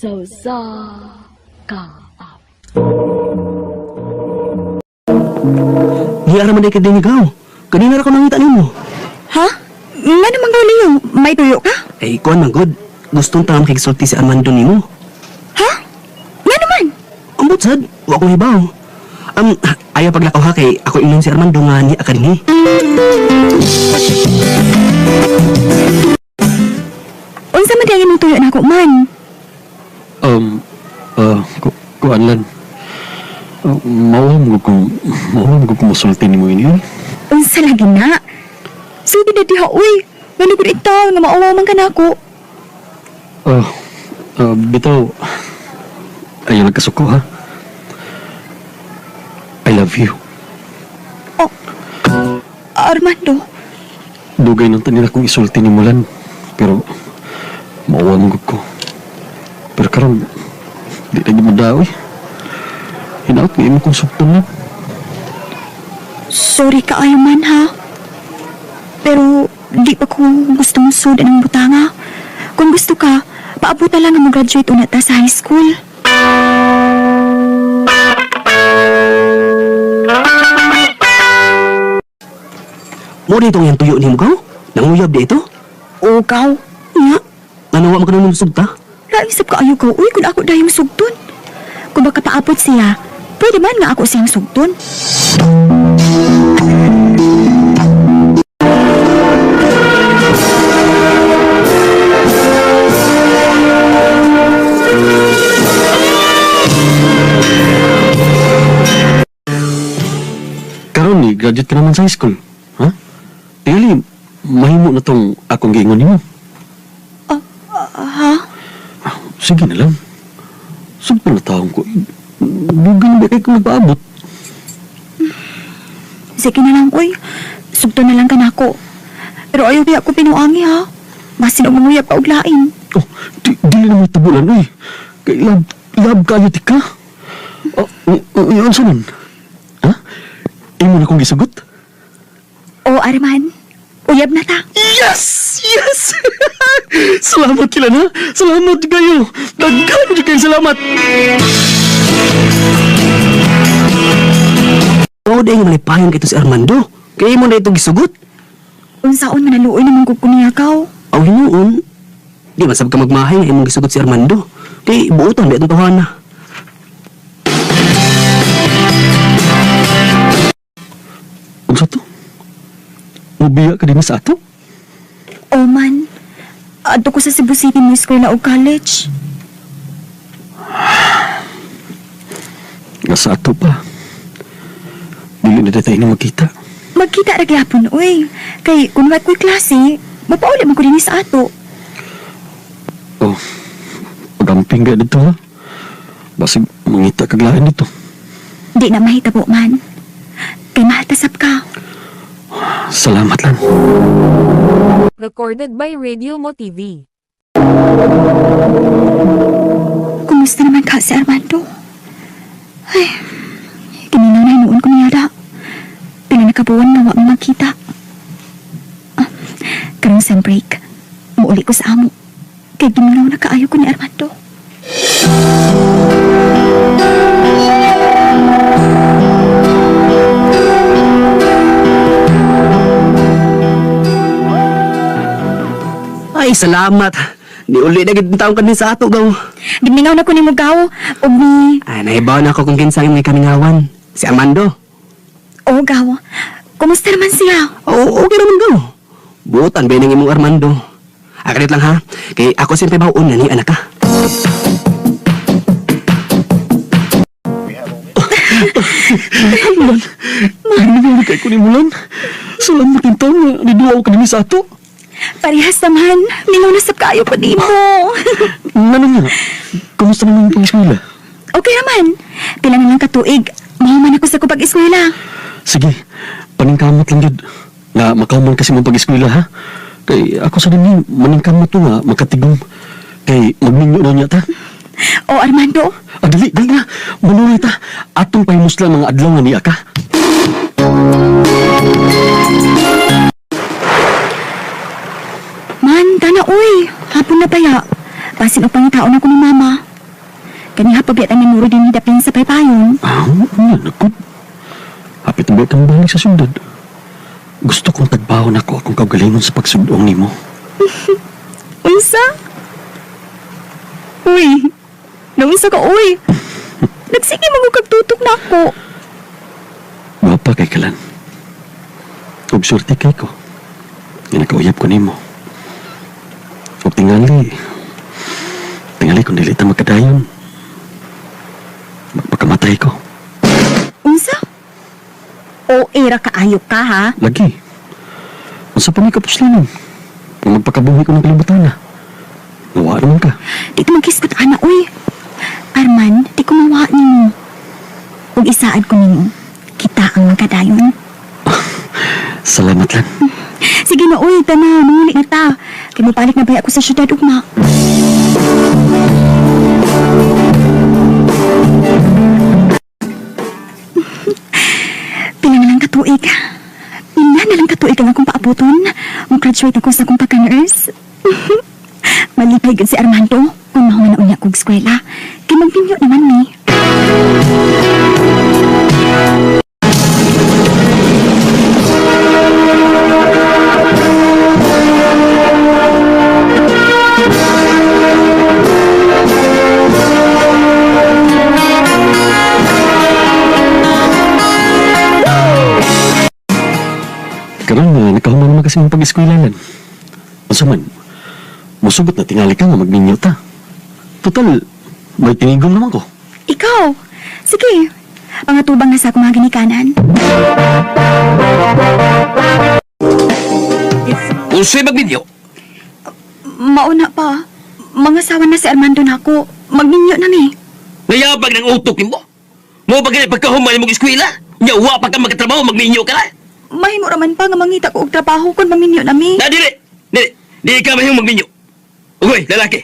Sa usa ka awit. Di ara man kay gaw. Kanina ra ko nangita nimo. Ha? Nga naman gaw, Leo? May tuyo ka? Eh, kuan man gud. Gustong ta makigsulti si Armando nimo. Ha? Nga naman? Ambot sad, wa ko hibaw. Ayaw paglakaw ha kay ako ingnon si Armando nga ni akadni. Unsa man diay imong tuyo nako man? Kuan lan. Mawam ko kung musulti nimo ini. Unsa lagi na? Sugod na diha, uy. Ngano gud itaw nga maawaw man ka nako. Bitaw. Ayaw nagkasuko ha. I love you. Oh, Armando. Dugay nang tanin akong isulti ni Mulan. Pero, mawam ko. Pero karon, di lagi mo daw eh. Hinaot nga imo kong sugton na. Sorry kaayo man ha. Pero di pa ko gusto mong sudan ang butanga. Kung gusto ka, paabutan lang nga mo-graduate una ta sa high school. Mo dito ang tuyo nimo gaw. Nanguyab di ito. O gaw, Nya. Ngano wa man ka nung sugta? laisip ka ayo gaw, uy, kung ako dahil sugton. Kung baka paabot siya, pwede man nga ako siyang sugton. Karon ni graduate ka naman sa high school. Ha? Tingali, mahimo na tong akong giingon nimo. Ha? Sige na lang. Sugton na taong ko. Dugay na ba kayo kung nagpaabot? Sige na lang, uy. Sugton na lang ka nako. Pero ayaw kaya ko pinuangi ha. Basin og manguyab ka og lain. Oh, dili na mo tabulan, uy. Kay love kayo tika. Oh, yun sa man? Ha? Imo na kong gisugot? O Arman, uyab na ta. Yes! Yes! Salamat kila na. Salamat kayo. Daghan jud kayo salamat. Mao di nga malipayon kay si Armando. Kay imo na ito gisugot. Unsaon man naluoy naman ko niya kaw. Aw hinuon. Di man sab ka magmahay nga imong gisugot si Armando. Kay buotan di atong tawhana. Unsa to? Mubiya ka din sa ato? O man, adto ko sa Cebu City mo eskwela o college. Nga sa ato pa. Dili na tayo na magkita. Magkita ra gyapon uy. Kay kun wa ko'y klase, mapauli man ko dinhi sa ato. Oh, pagamping ka dito ha. Basig mangita kag lain dito. Di na mahitabo man. Kay mahal ta sab ka. Salamat lang. Recorded by Radio Mo TV. Kumusta naman ka si Armando? Ay, kiminaw na hinuon ko niya da. Pila na kabuwan nga wa mo magkita. Ah, karong sem break, muuli ko sa amo. Kay giminaw na kaayo ko ni Armando. Ay, salamat. Ni uli na gid taong kani sa ato gaw. Gimingaw na ko ni Mugaw, ug ni. Ay, nahibaw na ako kung kinsa yung may kamingawan. Si Armando. O gaw, kumusta naman siya? Oo, okay naman gaw. Buotan ba ng imong Armando? Akalit lang ha. Kay ako siyempre baon na ni anak ka. Mulan, gimingaw kay ko ni Mulan. Salamat din taon nga niduaw ka dinhi sa ato. Parehas naman, mingaw na sab kaayo pa nimo. Ngano nga? Kumusta naman ang pag-eskwela? Okay naman. Pila na lang katuig, mahuman ako sa kupag-eskwela. Sige, paningkamot lang yun. Nga makauman kasi mong pag-eskwela ha. Kay ako sa dinhi, maningkamot to nga makatigom. Kay magminyo na niya ta. O Armando, Ah, dali, dali na. Manunay ta. Atong pahimuslan mga adlaw nga niya ka. Man, tana uy. Hapon na baya. Basin og pangitaon ako ni mama. Kaniha pabiat ang namuro din dapin sa paypayon. Ah, nga, nagkod. Hapit ang kang balik sa syudad. Gusto kong tagbawon ako akong kaugalingon sa pagsudong nimo. Unsa? Uy, naunsa ka, uy. Nagsige mo kag tutok na ako. Gwapa kay kalan. Ug surti kay ko. Nga nakauyab ko nimo. Ug tingali. Tingali kung dili ta magkadayon. Magpakamatay ko. Unsa? O era kaayo ka ha? Lagi. Unsa pa may kapuslanan? Kung magpakabuhi ko ng kalibutan na. Nawa naman ka. Di ka magkiskot ana, uy. Arman, di ko mawa nimo. Ug isaad ko nimo. Kita ang magkadayon. Salamat lang. Sige na, uy, tana, manguli na ta. Kay mobalik na baya ako sa syudad ugma. Pila na lang katuig. Pila na lang katuig ang akong paabuton. Mo-graduate ako sa akong pagka-nurse. Malipay gud si Armando kung mahuman na unya kog eskwela. Kay magpinyo naman mi. Karon nga nakahuman naman kasi ang pag-eskwelahan. Unsa man, musugot na tingali ka nga magminyo ta. Total, may tinigong naman ko. Ikaw! Sige, pangatubang na sa akong mga ginikanan. Unsay magminyo? Mauna pa. Mangasawa na si Armando na ako. Magminyo na mi. Nayabag ng utok nimo. Mo ba gani pagkahuman imong eskwela? Nya wa pa ka magkatrabaho, magminyo ka na. Mahimo raman pa nga mangita ko og trabaho kun maminyo na mi. Na dili. Dili. Dili ka mahimong magminyo. Ugoy, lalaki.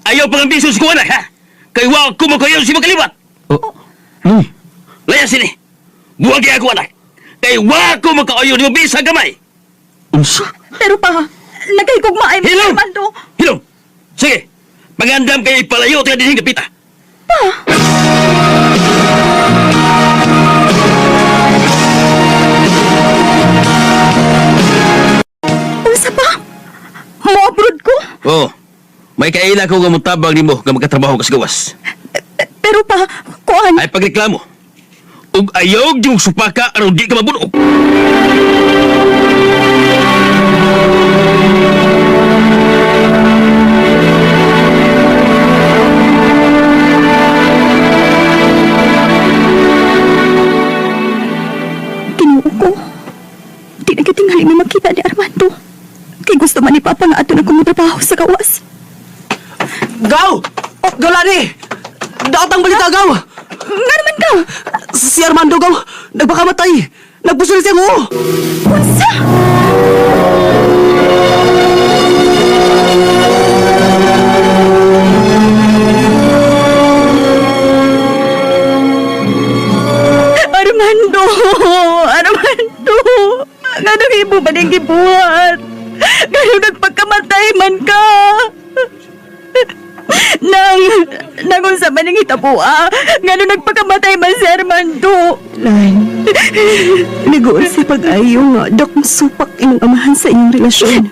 Ayaw pang ambiso sa kuwan ha. Kay wa ko mo kayo si magkaliwat. Oh, Loy, Layas sini. Buwagi ako anak. Kay wa ko makaayo ni bisa gamay. unsa? Pero pa, nagahigugma ay mi Hilom! Armando. Hilom. Sige. Pangandam kay palayo tayo dinhing dapita. Unsa pa? Mo-abroad ko? Oh. May kaila ko nga motabang nimo nga magkatrabaho ka sa gawas. Pero pa, kuan. Ay pagreklamo. Ug ayaw yung supaka aron di ka mabunog. Tinuo ko. Di na katingali mi makita ni Armando. Kay gusto man ni Papa nga ato na kumutrabaho sa gawas. Gaw! Gaw lani! Daot ang balita, Gaw! Nga naman ka! Si Armando, Gaw! Nagpakamatay! Nagpusul siya mo! Unsa? Armando! Armando! Nga nang imo ba niyang gibuhat? Ngayon nagpagkamatay man ka! Nang, nang unsa man ang hitabua, nga nung nagpakamatay man si Armando. Lan, nagool sa pag-ayo nga dakong supak inyong amahan sa inyong relasyon.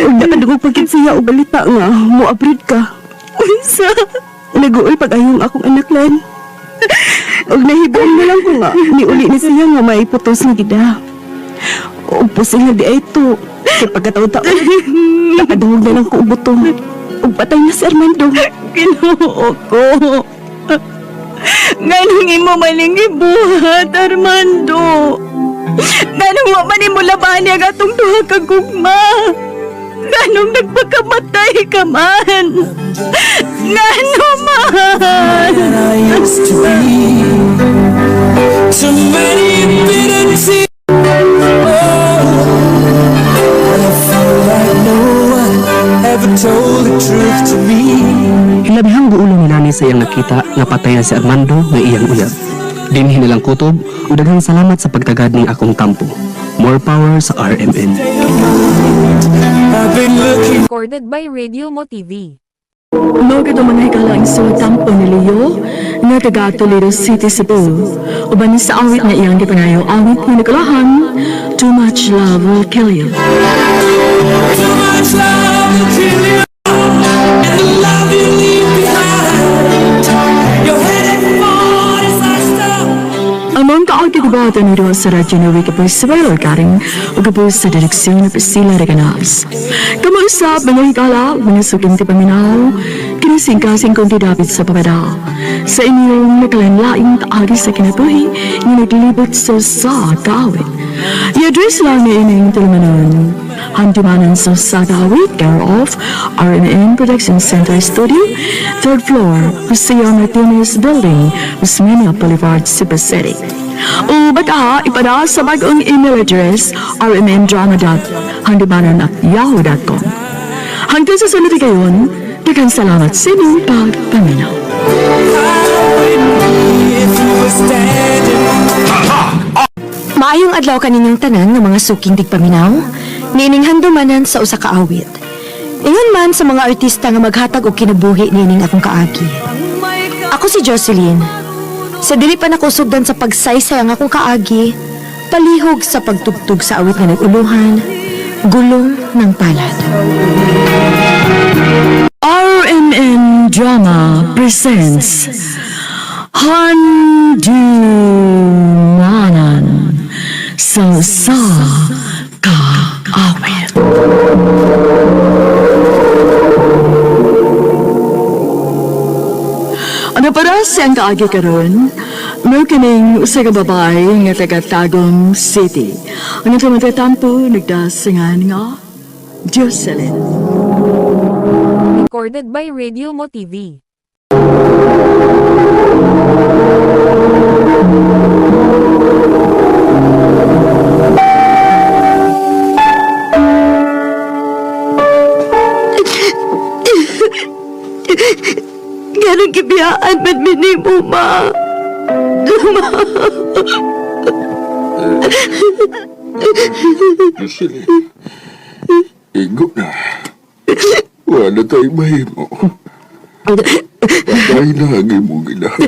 Ug nakadugog pagkit siya og balita nga mo-abroad ka. Unsa? Nagool pag-ayo ang akong anak Lan. Ug nahibong na lang ko nga niuli ni siya nga may putos na gida. Ug pusil na di ay to. Kay pagkataon-taon, nakadungog na lang ko og buto. Ug patay na si Armando. Ginoo ko. Nganong imo maling gibuhat, Armando? Nganong wa man imo laban ang atong duha ka gugma? Nganong nagpakamatay ka man? Ngano man? I used to be. Too many bitter tears. Oh, I feel like no one ever told the truth to me. Hilabihang guulo ni Lani sa iyang nakita nga patay na si Armando nga iyang uyab. Dinhi nilang kutob ug daghang salamat sa pagtagad ning akong tampo. More power sa RMN. I've been looking. Recorded by Radio Mo TV. Mao kadto, mga higala, ang tampo ni Leo nga taga Toledo City, Cebu. Uban sa awit nga iyang gipangayo, awit nga nagkulahan, "Too Much Love Will Kill You." Too much love will kill you, and the love you leave behind. You're headed for disaster. Among kaagi gubatan ni sa radyo ni Wiki po sa Baylor Garing ug po sa direksyon ni Priscilla Reganas. Kamo usab, mga higala, mga suking ti paminaw, kinisingkasing kong David sa pabada. Sa inyong naglain-laing kaagi sa kinabuhi nga naglibot sa kaawit. I-address lang ni ining tulumanon. Handumanan sa Kaawit, care of RMN Production Center Studio, third floor, Jose Martinez Building, Osmeña Boulevard, Cebu City. O baka ipada sa bagong email address rmndrama.handumanan@yahoo.com. Hanggang sa sunod kayon, daghang salamat sa inyong pagpaminaw. If you were standing. Maayong adlaw kaninyong tanan nga mga suking tigpaminaw, niining handumanan sa usa ka awit. Ingon man sa mga artista nga maghatag og kinabuhi niining akong kaagi. Ako si Jocelyn. Sa dili pa nako sugdan sa pagsaysay ang akong kaagi, palihog sa pagtugtog sa awit nga nag-uluhan, "Gulong ng Palad." RMN Drama presents Handumanan sa Kaawit. Ano para siyang kaagi karon? Mao kining usa ka babae nga taga Tagum City. Ang atong tampo nagdasingan nga Jocelyn. Recorded by Radio Mo TV. Ganong gibiyaan man mi nimo, ma. Jocelyn, igo na. Wala tayo mahimo. Patay na ang imong inahan.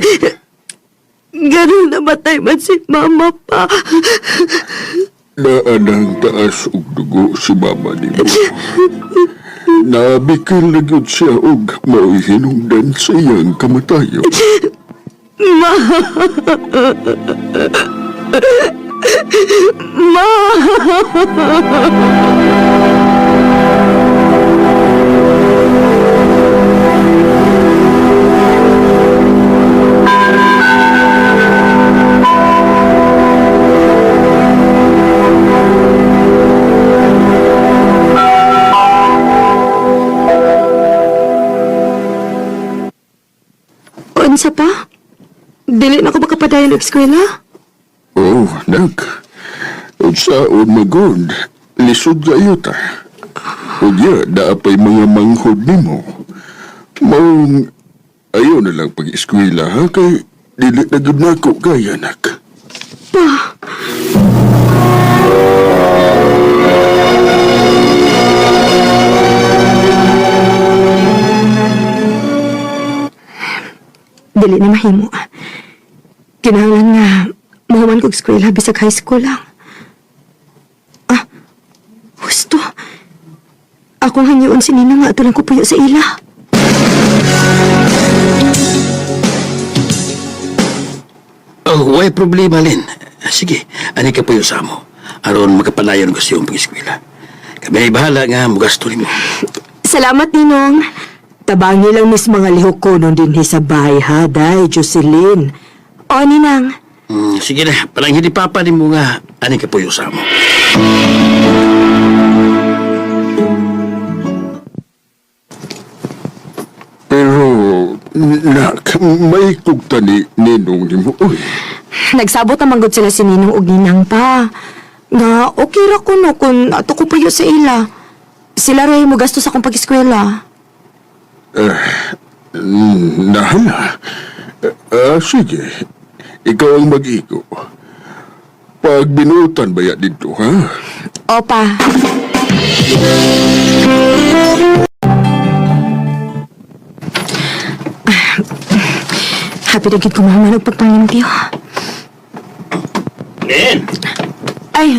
Ganong namatay man si mama pa. Naa nang taas og dugo si mama nimo. Nabikil na gyud siya og mao'y hinungdan sa iyang kamatayon. Ma. Ma. Unsa pa? Dili na ko makapadayon og eskwela? Oh, nak. Unsaon magod, lisod kayo ta. Unya, naa pa'y mga manghod nimo. Maong ayaw na lang pag-eskwela ha, kay dili na gyud nako kaya, nak. Pa, dili na mahimo. Kinahanglan nga mahuman kog eskwela bisag high school lang. Ah, husto. Akong hangyoon si Nina nga ato lang ko puyo sa ila. Oh, way problema, Len. Sige, ani ka puyo sa amo. Aron makapalayon ko sa iyong pag-eskwela. Kami ay bahala nga mugasto nimo. Salamat, Ninong. Tabangi lang mis mga lihok ko nung dinhi sa bahay ha, day, Jocelyn. O, Ninang. Sige na, parang hindi papa nimo nga ani ka puyo sa amo. Pero, nak, may kugta ni Ninong nimo, uy. Nagsabot na manggod sila si Ninong og Ninang pa. Nga, okay ra ko no kung ato ko puyo sa ila. Sila ray mo gasto sa akong pag-eskwela. Nahala. Sige, ikaw ang mag-igo. Pag binutan ba ya dito, ha? Opa. Hapit agad kumahuman og pagpanglimpyo. Len! Ay,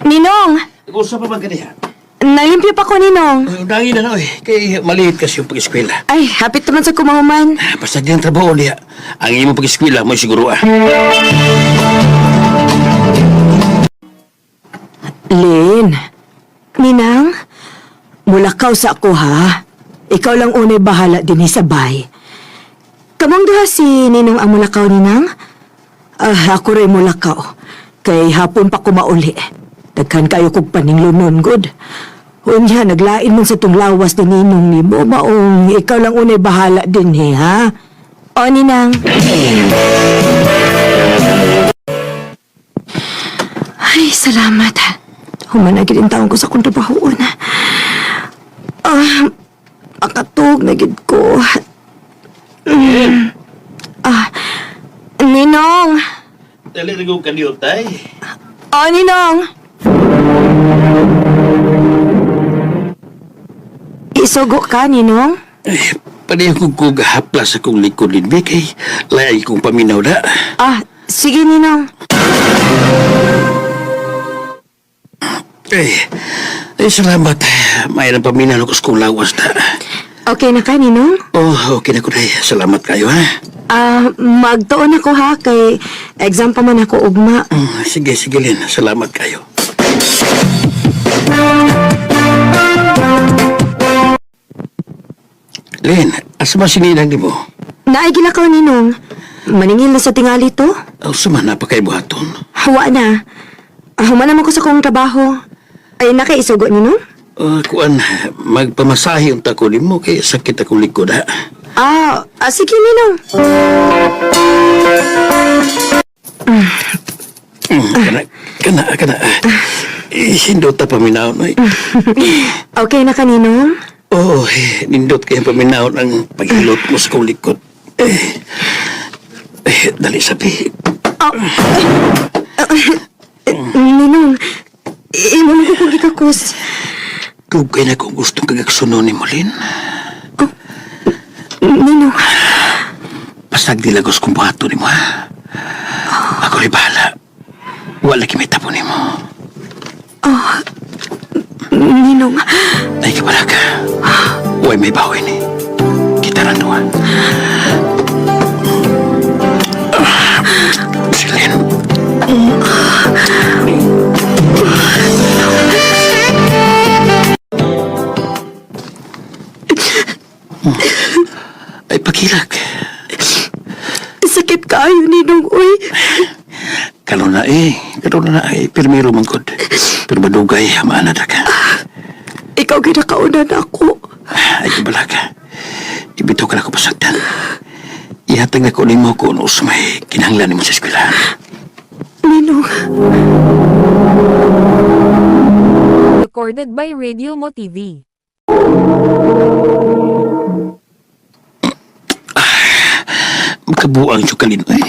Ninong! Usa pa ba kaniya? Nalimpyo pa ko, Ninong. Undangi na na, oy. Kay maliit kasi yung pag-eskwela. Ay, hapit naman sa kumahuman. Basta di ang trabaho niya. Ang imong pag-eskwela mo siguro ah. Lin, Ninang? mulakaw sa ako ha. Ikaw lang unay bahala din sa bay. Kamong duha si Ninong ang mulakaw, Ninang? Ah, ako rin mulakaw. Kay hapon pa kumauli. Daghan kayo kog paninglunon, good. Unya, naglain man sa tong lawas ni Ninong nimo. Maong ikaw lang unay bahala din he, ha? O, Ninang. Ay, salamat. Humanagid ang taong ko sa kong trabahoon. Ah, makatug na gid ko. Ah, Ninong! Dali na kong kaniyo, tay. O, Ninong! Isugo ka, Ninong? Ay, pareho kong kog haplas akong likod din, be, kay layay kong paminaw na. Ah, sige, Ninong. Ay, ay salamat. May nang paminaw ko sa kong lawas na. Okay na ka, Ninong? Oh, okay na ko day. Salamat kayo, ha? Ah, magtuon ako ha kay exam pa man ako ugma. Sige, sige, Lin. Salamat kayo. Lin, asa ba sininang di mo? Naigil ako Ninong. Maningil na sa tingali to. Asa man napakaibuhaton? Hawa na. Ah, human naman ko sa kong trabaho. Ay nakaisugo Ninong? Ah, kuan, magpamasahe unta ko nimo kay sakit akong likod, ha? Ah, sige Ninong. Kana, kana, kana. Eh, hindot ta paminaon, oy. Okay na ka Ninong? Oo, eh, nindot kayo paminaon ang paghilot mo sa kong likod. Eh, eh, dali sabi. Ninong, imo mo ko kong gikakos. Dugay na kung gustong kagaksunon ni Molin. Ninong, Basta dilagos kong buhato ni mo, ha? Ako rin bahala. Wala may tapo ni mo. Ninong. Ay, kabalaka. Huwag may bawi ni. Kita na duwa. Silin. Ay, pakilak. Sakit kaayo Ninong, uy. Karon na eh. Karon na eh. Pirmiro man kod. Pero madugay, hamaan na ka. Ikaw ginakauna na ako. Ay, kabalaka. Ibito ka na ko pasagdan. Ihatag na ko nimo kung ano sa may kinahanglan nimo sa eskwelahan. Ninong. Recorded by Radio Mo TV. Magkabuang siya kalin, eh.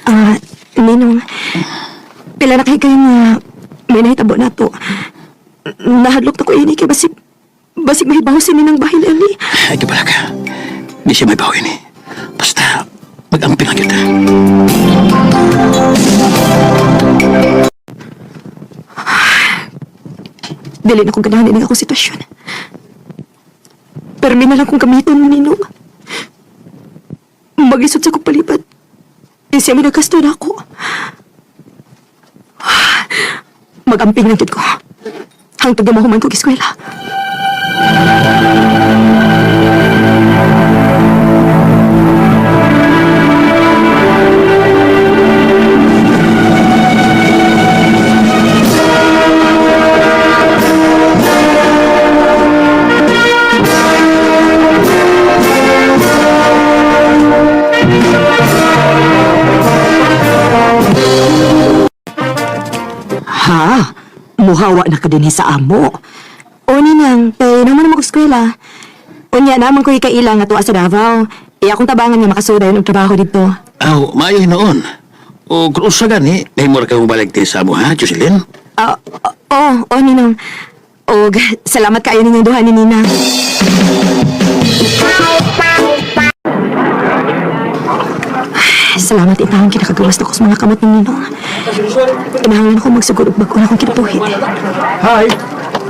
Ah, Ninong, pila na kay kayo nga may nahitabo na to. Nahadlok na ko ini kay basig mahibaw si Ninang Bahil ani. Ay, kabalaka. Di siya may bawin eh. Basta, mag-amping lang kita. Dili na kong ganahan ini akong sitwasyon. Permi na lang kong gamiton Ninong. Magisod sa kong palibad. Di siya may nagkasto na ako. Mag-amping lang gid ko. Hangtod na mahuman kong eskwela. Ha? Muhawa na ka din sa amo. O Ninang, kay naman mo eskwela. Unya naman ko ikaila nga tuwa sa Davao. Iya akong tabangan nga makasuday og trabaho dito. Aw, maayo noon. O kung usa gani, may mura kang balik din sa amo, ha, Jocelyn? Ah, oh, oh, Ninong. Og salamat kayo ninyong duha ni Ninang. Salamat itahong kinakagawas na ko sa mga kamot ni Ninong. Kinahanglan ko magsugod og bag-o na akong kinabuhi. Hi!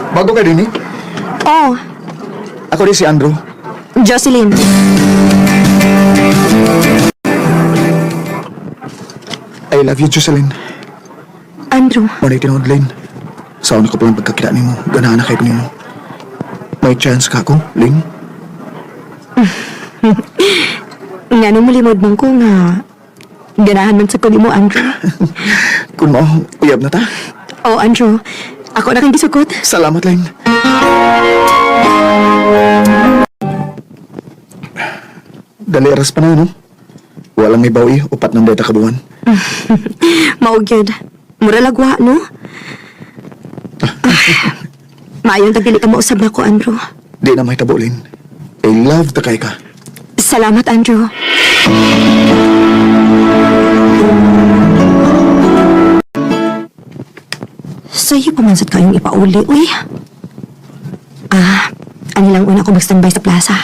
Bago ka din eh. Oh, Ako rin si Andrew. Jocelyn. I love you, Jocelyn. Andrew, Muna tinuod, Lynn. Sa una ko palang pagkakita nimo, ganahan na kayo nimo. May chance ka ako, Lynn? nga nung mulimod man ko nga ganahan man sa ko nimo, Andrew. Kung mao, uyab na ta. Oh, Andrew, ako na kang gisukot. Salamat, Lynn. Dali aras pa na, no? Walang may bawi, upat ng data kabuan. Mao gyud. Mura lagwa, no? Maayong tagdili ka mausab na ko, Andrew. Di na may tabo, Lynn. I love ta kay ka. Salamat, Andrew. Sa'yo pa man sad kayong ipauli, uy. Ah, ani lang una ko mag-standby sa plaza.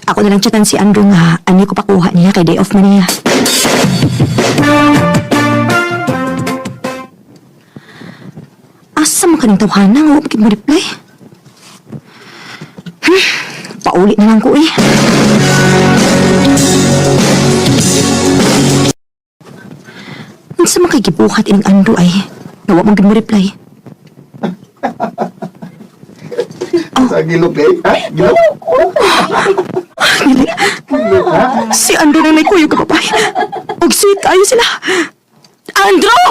Ako na lang chatan si Andrew nga, ani ko pakuha niya kay day off man niya. Asa man kaning tawhana nga wa pa gid mo reply? Pauli na lang ko eh. Unsa man kay gibuhat ining Andrew ay? Nawa man gid mo reply. Sa gilok, eh? Ha? Gilok? Dili. Si Andrew na may kuyog ka papay. Og sweet kayo sila. Andrew!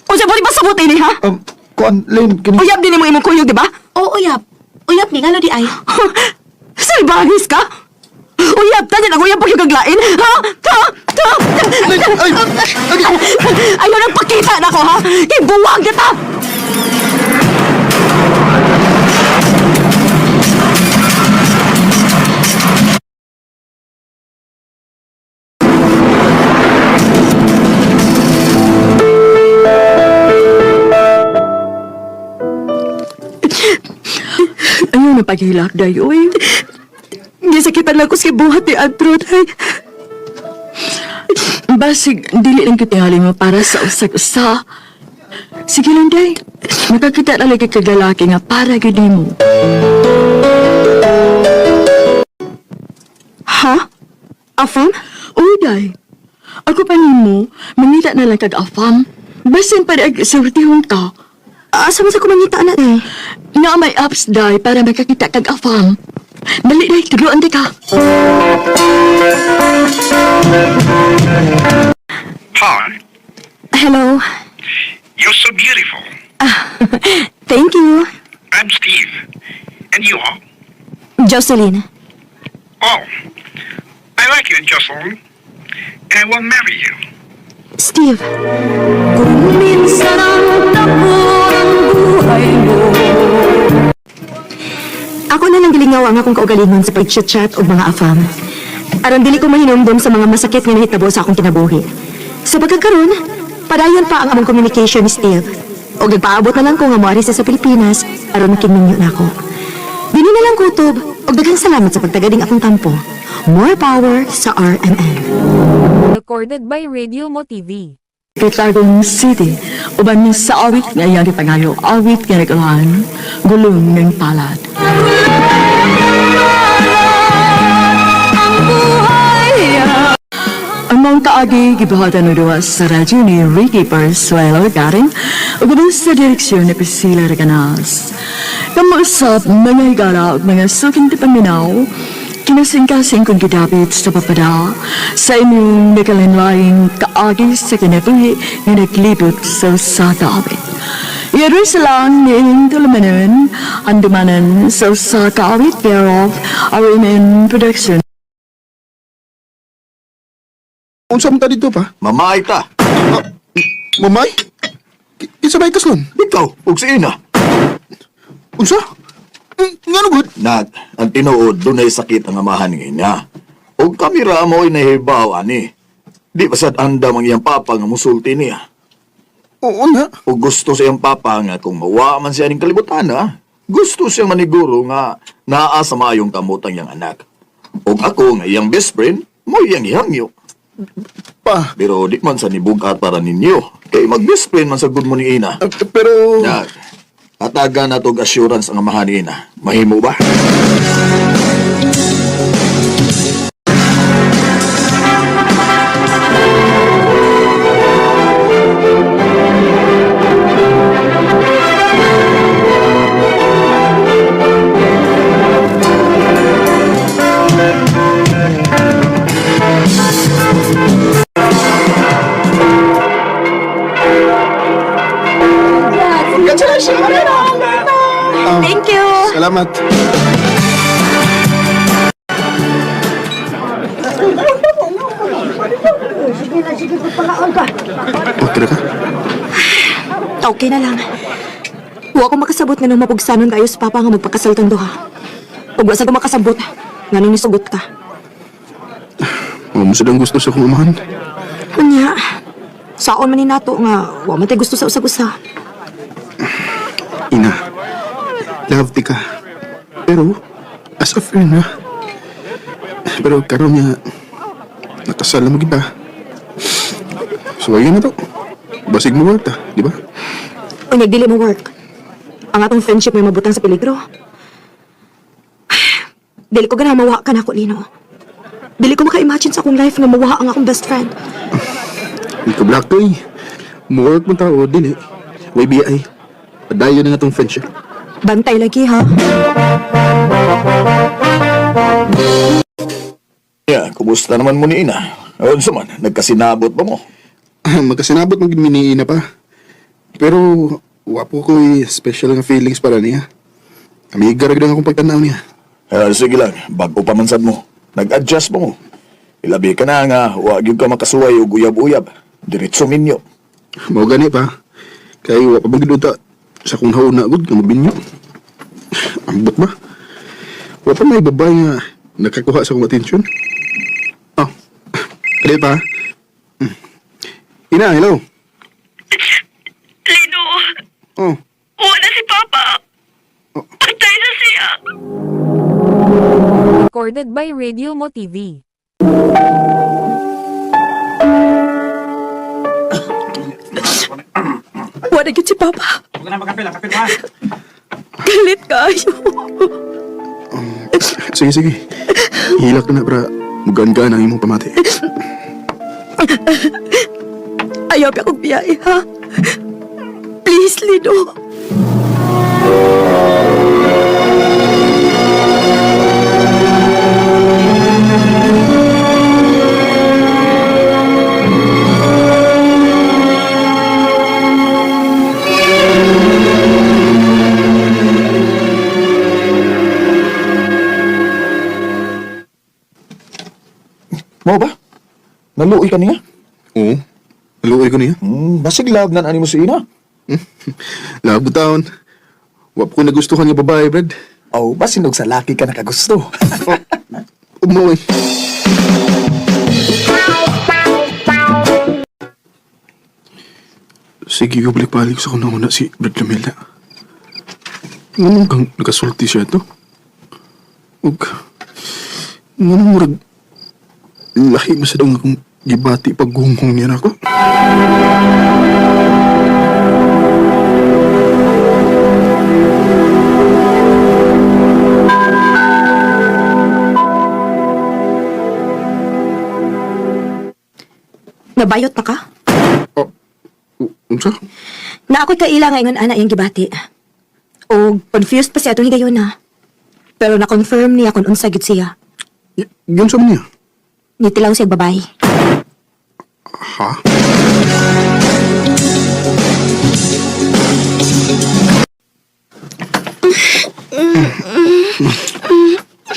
Unsa ba di ba sabot ini ha? Kuan, Lynn, kini... Uyab din mo imong kuyog, di ba? Oo, uyab. Uyab ni, ngano di ay? Salbahis ka? Uyab ta, ang uyab pa yung kaglain? Ha? Ha? Ha? Ay! Ayaw nang pakita na ko, ha? Ibuwag na ta! Ayaw na paghilak, day, uy. Gisakitan lang ko sa buhat ni Andrew, day. Basig, dili lang kitingali mo para sa usag-usa. Sige lang, day. Makakita na lagi kag lalaki nga para gyud nimo. Ha? Afam? Uy, day. Ako pa nimo, mangita na lang kag afam. Basin pa ag surtihon ka. Asa man sa kumangita na, day? Nga may apps, day, para makakita kag afam. Dali, day, tuloan di ka. Hi, Hello. you're so beautiful. Thank you. I'm Steve. And you are? Jocelyn. Oh, I like you, Jocelyn. And I will marry you. Steve. Kung minsan ang takbo ng buhay mo. Ako na lang gilingaw ang akong kaugalingon sa pag-chat-chat o mga afam. Aron dili ko mahinumdum sa mga masakit nga nahitabo sa akong kinabuhi. Sa pagkakaroon, padayon pa ang among communication ni Steve. O nagpaabot na lang ko nga moari siya sa Pilipinas aron makininyo na ako. Dini na lang kutob og daghang salamat sa pagtagading akong tampo. More power sa RMN. Recorded by Radio Mo TV. Kitagong City, uban sa awit nga iyang gipangayo, awit nga nag-ulan, gulong ng palad. Ang mga kaagi gibuhatan ng duwa sa radyo ni Ricky Persuelo Garing ug uban sa direksyon ni Priscilla Reganas. Kamausap mga higala ug mga suking tipaminaw, kinasingkasing kong gidapit sa papada sa inyong nakalinlaing kaagi sa kinabuhi nga naglibot sa usa ka awit. Jerusalem ni tulumanon, andumanan sa usa ka awit thereof, RMN Production. Unsa man ta dito pa? Mamay ta. Mamay? Kinsa ba ikaslon? Ikaw, ug si Ina. Unsa? Ngano gud? Nak, ang tinuod dunay sakit ang amahan ng ina. Ug kami ra mo'y nahibaw ani. Di pa sad andam ang iyang papa nga musulti niya. Oo na. Ug gusto sa iyang papa nga kung mawa man siya ning kalibutan ha, gusto siyang maniguro nga naa sa maayong kamot ang iyang anak. Ug ako nga iyang best friend, Mo iyang gihangyo. Pa. Pero di man sa nibugat para ninyo. Kay mag-best friend man sa good mo ni Ina. Pero... Dag, hatagan na tog assurance ang amahan ni Ina. Mahimo ba? Congratulations! Thank you. Salamat. Okay na ka? Okay na lang. Wa ko makasabot nga nung mapugsanon kayo sa papa nga magpakasal tang duha. Ug wa sa ko makasabot nga nung nisugot ka. Mo mo ang gusto sa akong amahan. Unya, saon man ni nato nga wa man tay gusto sa usag-usa. Ina, love ti ka. Pero, as a friend ha. Pero karon niya, nakasal na mo kita. So ayun na to. Basig mo work ta, di ba? Unya dili mo work. Ang atong friendship may mabutang sa peligro. Dili ko ganahan mawa ka nako, Lino. Dili ko maka-imagine sa akong life nga mawa ang akong best friend. Hindi ka black to eh. Mo work mo tao, dili. Way BI. Padayon na nga tong friendship. Bantay lagi ha. Yeah, kumusta naman mo ni Ina? Unsa man, nagkasinabot ba mo? Magkasinabot mo gid mi ni Ina pa. Pero, wapo ko'y special nga feelings para niya. Amiga ra gid ang akong pagtanaw niya. Eh, sige lang, bago pa man sad mo. Nag-adjust mo mo. Ilabi ka na nga, wa gyud ka makasuway og uyab-uyab. Diretso minyo. Mao gani pa. Kay wa pa magid unta sa kung hauna gud nga mabinyo. Ambot ba? Wa pa may babae nga nakakuha sa akong atensyon. Oh. Kali pa. Ina, hello. Lino, Oh, wala si Papa. Patay na siya. Recorded by Radio Mo TV. Wala gyud si Papa. Galit kayo. sige sige. Hilak na para mugaan-gaan ang imong pamati. Ayaw pa akong biyahe, ha? Please, Lino. Mo ba? Naluoy ka niya? Oo. Naluoy ko niya. Basig love nan ani mo si Ina. Love taon. Wa pa ko nagustuhan nga babae, Brad. Oh, basin og sa laki ka nakagusto. Umuwi. Sige, balik-balik sa kung nauna si Brad Lamela. Nganong kang nakasulti siya ito? Ug, nganong murag lahi mo sa dong akong gibati paggunghong niya nako? Nabayot na ka? Oh, unsa? Na ako'y kaila nga ingon ana iyang gibati. O confused pa siya atong higayon na. Pero na-confirm niya kung unsa gyud siya. Yun sa man niya? Nitilaw siya babae. Ha?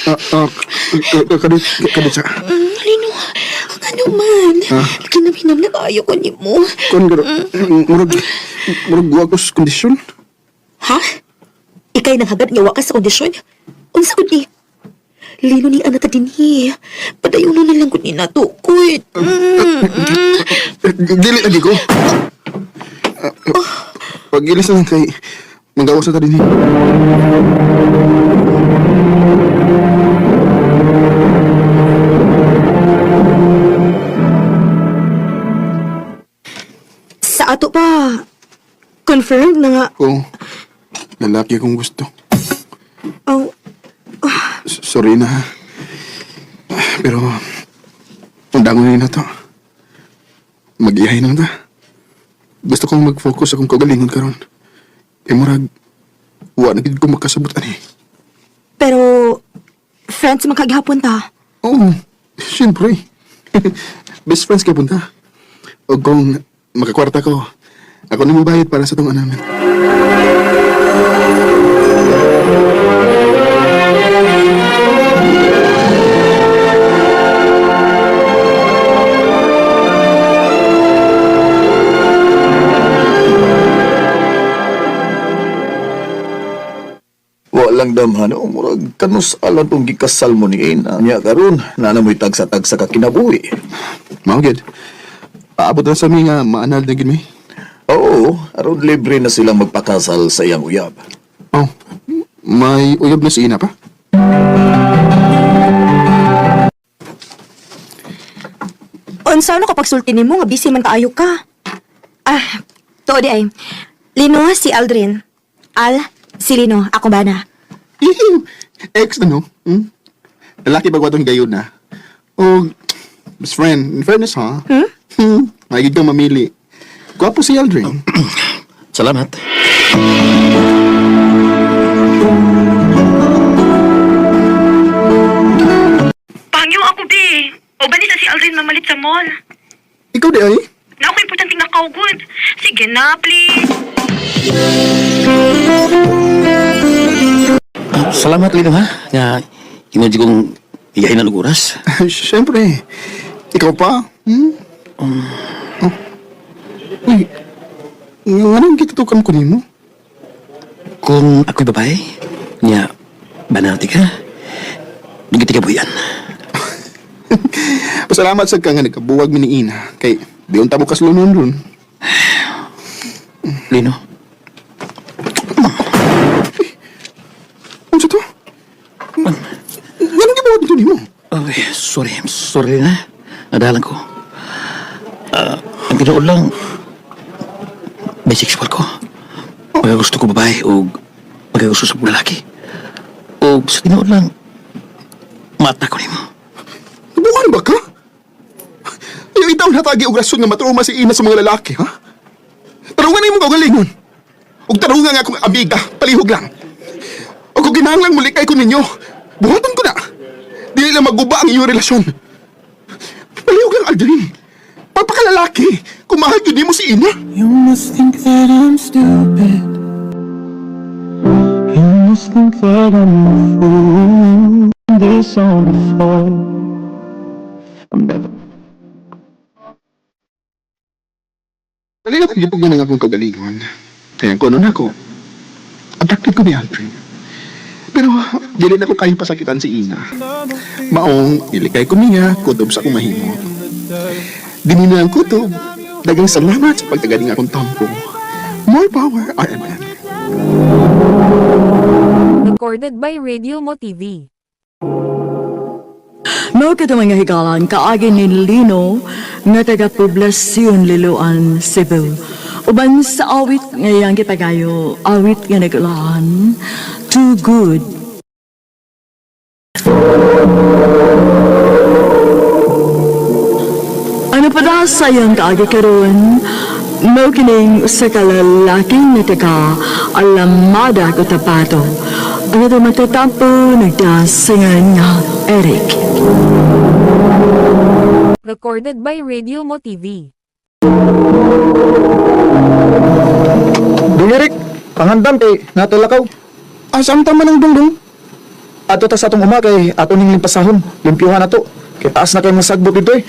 Ah, ah, kadit, kadit sa. Lino, ano man? Kinamhinam na kayo ko ni mo. Kon garo, murag, murag wa ko sa kondisyon. Ha? Ikay nang hagad nga wa ka sa kondisyon? Unsa gud ni? Lino ni anak ka dinhi. Padayon na lang gud ni nato kuy. Dili lagi ko. Pag-ilis na lang kay magawas na ta din. Sa ato pa, confirmed na nga. Oo. Lalaki akong gusto. Oh, Sorry na, ha. Pero, undangon na to. Mag-ihay na lang ta. Gusto kong mag-focus akong kagalingon karon. E murag, wa na gid ko makasabot ani. Pero, friends man kagihapon ta. Oo, siyempre. Best friends ka punta. O kung makakwarta ko, ako na mabayad para sa tong namin. Wa lang damhan, o murag kanus alam tong gikasal mo ni Ina. Nya karon, na mo'y tagsa-tagsa ka kinabuhi. Mao gid. Paabot na sa mi nga maanal na gid mi. Oo, aron libre na silang magpakasal sa iyang uyab. Oh, may uyab na si Ina pa. Unsa no kapag sulti nimo nga busy man kaayo ka? Ah, tuod di ay. Lino si Aldrin. Al, si Lino, ako bana. Ew, ex na no? Hmm? Lalaki ba atong gayon na? Oh, best friend, in fairness ha? Hmm? Maigid kang mamili. Gwapo si Aldrin. Salamat. Pangyo ako, be. O ba sa si Aldrin mamalit sa mall? Ikaw di ay? Na ako importante nga kaugod. Sige na, please. Ah, salamat, Lino, ha? Nga, imo di kong iyahin na oras. Siyempre. Ikaw pa? Hmm? Oh. Uy, anong gitutukan ko nimo? Kung ako'y babae, niya, banati ka, dugiti ka buyan. Pasalamat sa ka nga nagkabuwag mi ni Ina. Kay, di unta mo kaslunon ron. Lino, Unsa to? Anong gibuhat nito nimo? oh, sorry, sorry na. Nadalan ko. Ah, ang tinuod lang, bisexual ko. Pagkagusto ko babae o pagkagusto sa lalaki. O sa tinuod lang, mata ko nimo. Nabuhan ba ka? Ayaw itaw natagi og rason nga matruma si Ina sa mga lalaki, ha? Tarungan na imong kaugalingon. Ug tarungan nga akong amiga, palihog lang. O kung kinahanglan muli kay ko ninyo, buhaton ko na. Dili lang maguba ang iyong relasyon. Palihog lang, Aldrin. Pagpakalalaki, kung mahal yun mo si Ina. You must think that I'm stupid. You must think that I'm a fool. This on the phone. I'm never. Dali na kung na akong kaugalingon. Kaya kung ano na ako, attracted ko ni Aldrin. Pero dili na ko kayang pasakitan si Ina. Maong ilikay ko niya, kutob sa akong mahimo. Dini na ang kutob. Dagang salamat sa pagtagaling akong tampo. More power, RMN. Recorded by Radio Mo TV. Mao kadto mga higalan kaagi ni Lino nga taga Poblacion Liloan, Cebu. Uban sa awit nga iyang gipagayo, awit nga nagulahan, Too Good. Ano pa na sa iyang kaagi karon? Mao kining usa ka lalaki nga taga Alamada, Cotabato. Ang atong matatampo nagdasingan nga Eric. Recorded by Radio Mo TV. Dong Eric, pangandam kay natulakaw. Asam tama ng dungdung? Ato ta sa atong uma kay ato ning limpasahon, limpyuhan ato. Kay taas na kay masagbot dito eh.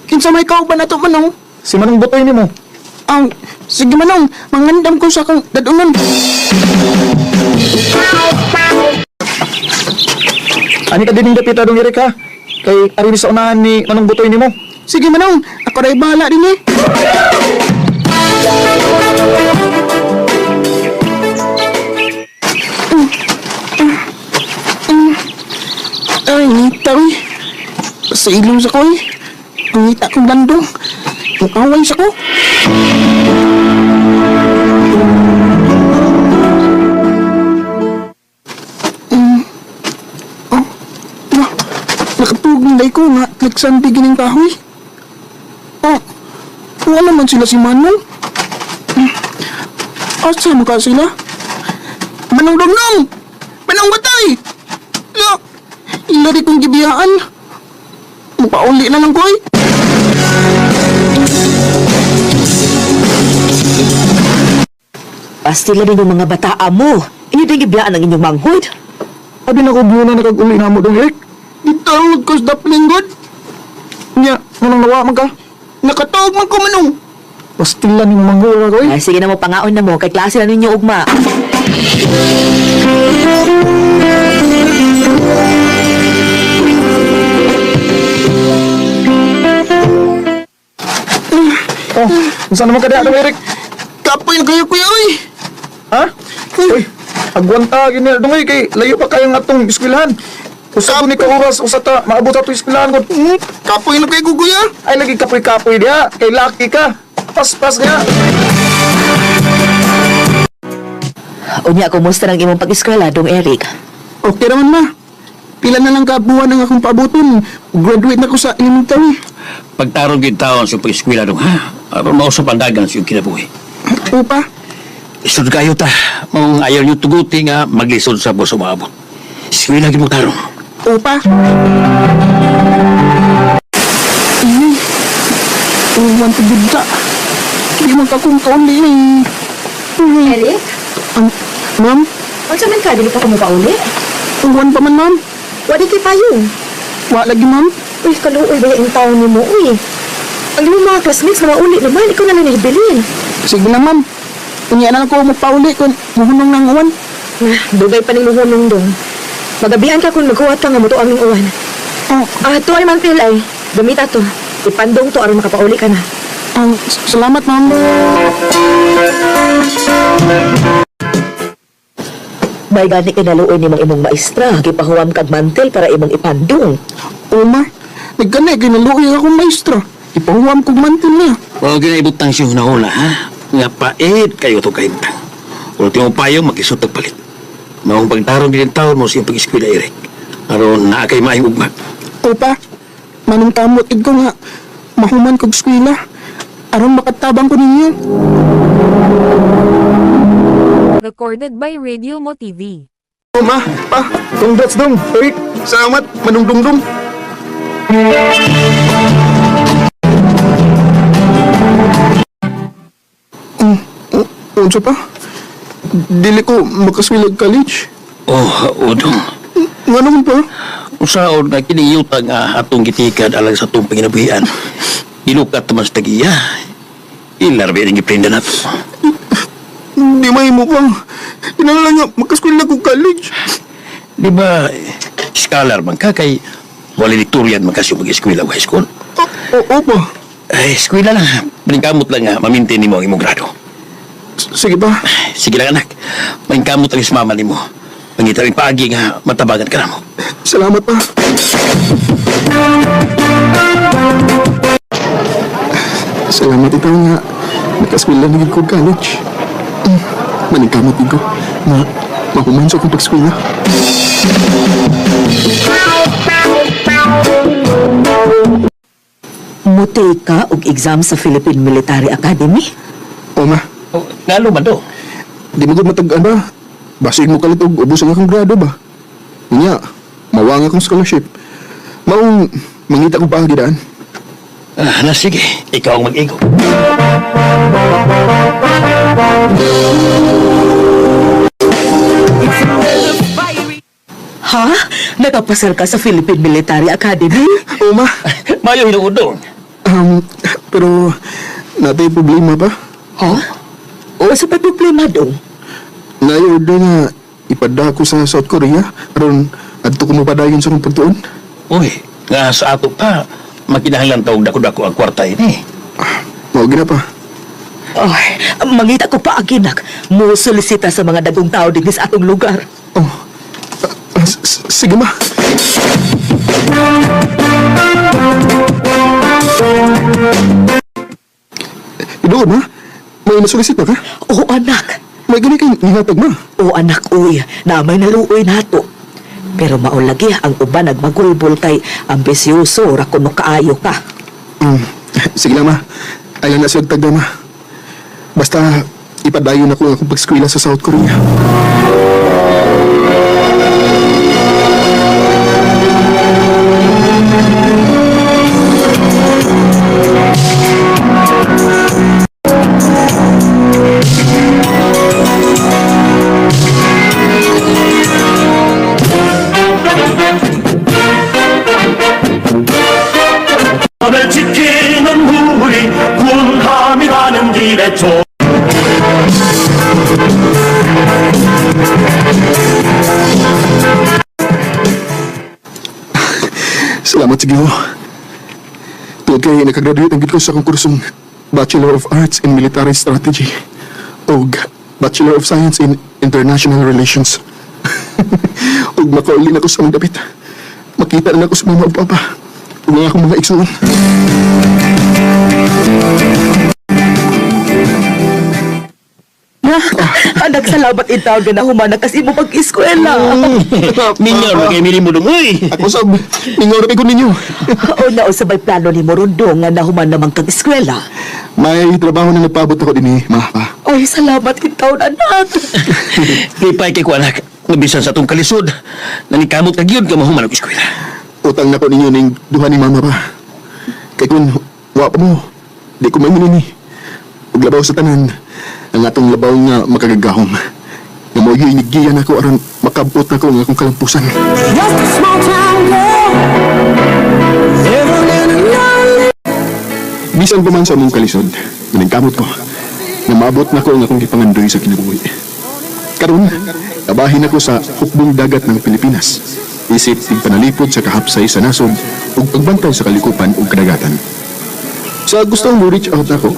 Kinsa may kauban ato manong? Si Manong Butoy nimo. Ang, sige manong, mangandam ko sa akong dadunon. Ani ka dining dapita Dong Eric ha? Kay ari ni sa unahan ni Manong Butoy nimo. Sige manong, ako rin bahala din eh. Ay, ngita eh. Sa ilong sa ko eh. Ngita kong landong. Ang away sa ko. Nahibaw man ko nga nagsandi gining kahoy. Oh, wala man sila si Manong. Asa man ka sila? Manong Dongnong! Manong Batay! La, ila di kong gibiyaan. Mupauli na lang ko eh. Pastila ninyong mga bataa mo. Inyo din gibiyaan ang inyong manghod. Abi na ko buwan na nakag-uli na mo dong Eric. Gitawag ko sa dapling god. Nya, anong nawa man ka? Nakatawag man ko manong. Pastila ni manghura ko eh. Ay, sige na mo, pangaon na mo. Kay klase na ninyo ugma. Oh, unsa naman ka diha dong Eric? Kapoy na kayo kuya oy. Ha? Uy, agwanta gini dong oy kay layo pa kayo nga atong eskwelahan. Usa ni ka oras usa ta maabot sa atong eskwelahan ko. Kapoy na kayo kuya. Ay lagi kapoy-kapoy diha kay laki ka. Paspas diha. Unya, kumusta ng imong pag-eskwela, Dong Eric? Okay naman ma. Pila na lang ka buwan ang akong paaboton. Graduate na ko sa elementary. Pagtarong gyud taon sa pag-eskwela dong, ha? Aron mausap ang dagan sa iyong kinabuhi. Upa, Isod kayo ta. Mong ayaw niyo tuguti nga maglisod sa boso maabot. Eskwela gyud mo tarong. upa. Eh, uwan to gud Di man ka kong kauli eh. Eric? Ma'am, Unsa man ka, dili pa ko mopauli? uwan pa man ma'am. Wa di kay payong. Wa lagi ma'am. Uy, kaluoy ba yung taon nimo, uy. Ang imong mga classmates na mauli naman, ikaw na lang nahibilin. Sige na ma'am. Unya na lang ko mapauli kung muhunong ng uwan. Ah, dugay pa ning muhunong dong. Magabihan ka kung maghuwat ka nga mutuang ning uwan. Oh, Ah, tuway man pil ay. Gamita to. Ipandong to aron makapauli ka na. salamat ma'am. May gani kinaluoy ni imong maestra. Gipahuwam kag mantel para imong ipandong. Uma, nagkanay kinaluoy akong maestra. Ipahuwam kog mantel niya. Huwag ginaibutang siyang hunahuna, ha? Nga pait kayo to kahimtang. Ultimo payo, mag-isod palit. Maong pagtarong din taon mo sa iyong pag-eskwela, Eric. Aron naa kay maayong ugma. Opa, manong kamot id ko nga mahuman kog eskwela. Aron makatabang ko ninyo. Recorded by Radio Mo TV. Uma, pa, congrats dong. Eric, salamat, manong dungdung. Unsa pa? Dili ko makaswila og college. Oh, udong. Nga naman pa? Usaon nga kini yuta nga atong gitikad alang sa atong panginabuhian. Ilukat naman sa tagiya. Ilarbi rin giprinda nato. Di mahimo pa. Kinahanglan nga makaskwela kog college. Di ba, scholar man ka kay valedictorian man kasi mag-eskwela o high school? Oo pa. Ay, eskwela lang. Paningkamot lang nga, mamintin nimo ang imong grado. Sige ba? Sige lang anak, paningkamot ang ismama nimo. Mangita rin paagi nga matabangan ka namo. Salamat pa. Salamat itaw nga nakaskwela na gid ko college. Maningkamot gid ko nga mahuman sa akong pagskwela. Mutay ka og exam sa Philippine Military Academy? O ma, Oh, ngano man do? di mo gud matag-an ba? Basig mo kalit og ubos ang akong grado ba? Unya, mawa nga akong scholarship. Maong mangita ko paagi daan. Ah, na sige, ikaw ang mag-igo. Ha? Nakapasar ka sa Philippine Military Academy? O ma, Mayo hinuudong. pero natay problema ba? Ha? O sa pa problema dong? Naay-order nga ipada ko sa South Korea aron adto ko mapadayon sa akong pagtuon. Uy, nga sa ato pa, makinahanglan tawag dako-dako ang kwarta ini. Mao gina pa. Ay, mangita ko pa aginak. Mo solisita sa mga dagong tao dinhi sa atong lugar. Oh. Sige ma. Idoon ma. May nasulisit na ka? Oo, anak. May gani kay nihatag ma. Oo, anak, uy. Na may naluoy nato. Pero maulagi ang uban nagmagulbol kay ambisyoso ra kuno kaayo ka. Sige lang, ma. Ayaw na siya tagda, ma. Basta, ipadayon ako ang akong pag-eskwela sa South Korea. 을 지키는 우리 군함이 가는 길에 조 Salamat sa Ginoo. Tuod kay nakagraduate ang gid ko sa akong kursong Bachelor of Arts in Military Strategy ug Bachelor of Science in International Relations. Ug makauli na ko sa among dapit. Makita na nako sa mama ug papa ug ang akong mga igsuon. Anak, salamat itaw na nahuman kasi mo pag-eskwela. Mingaw na kay mili mo dong, uy. Ako sab, mingaw na kay ko ninyo. O na usabay plano ni Morundong nga nahuman naman kag eskwela. May trabaho na nagpaabot ako dinhi, ma, pa. Ay, salamat itaw anak. Lipay kay ko anak. Nga bisan sa atong kalisod, nanikamot ka gyud ka mahuman og eskwela. Utang na ko ninyo ning duha ni mama pa. Kay kun wa pa mo, di ko maingon ni. Ug labaw sa tanan, ang atong labaw nga makagagahom. Nga mao gyud nigiya nako aron makabot nako ang akong kalampusan. Just a small town girl living in a lonely Bisan pa man sa among kalisod, naningkamot ko. Nga maabot nako ang akong gipangandoy sa kinabuhi. Karon, kabahin ako sa hukbong dagat ng Pilipinas. Isip tigpanalipod sa kahapsay sa nasod ug pagbantay sa kalikupan ug kadagatan. Sa gustong mo reach out nako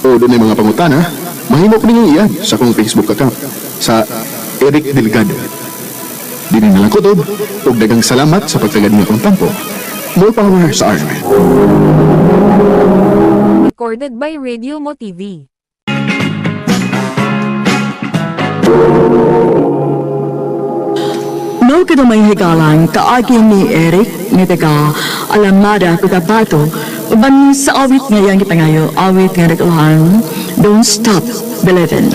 o doon mga pangutana, mahimo ko ninyong iyan sa akong Facebook account sa Eric Delgado. Dili na lang kutob ug daghang salamat sa pagtagad niyo akong tampo. More power sa Army. Recorded by Radio Mo TV. Mao kada may higalang kaagi ni Eric nga taga Alamada, Cotabato, uban sa awit nga iyang gipangayo, awit nga naguluhan, Don't Stop Believin'.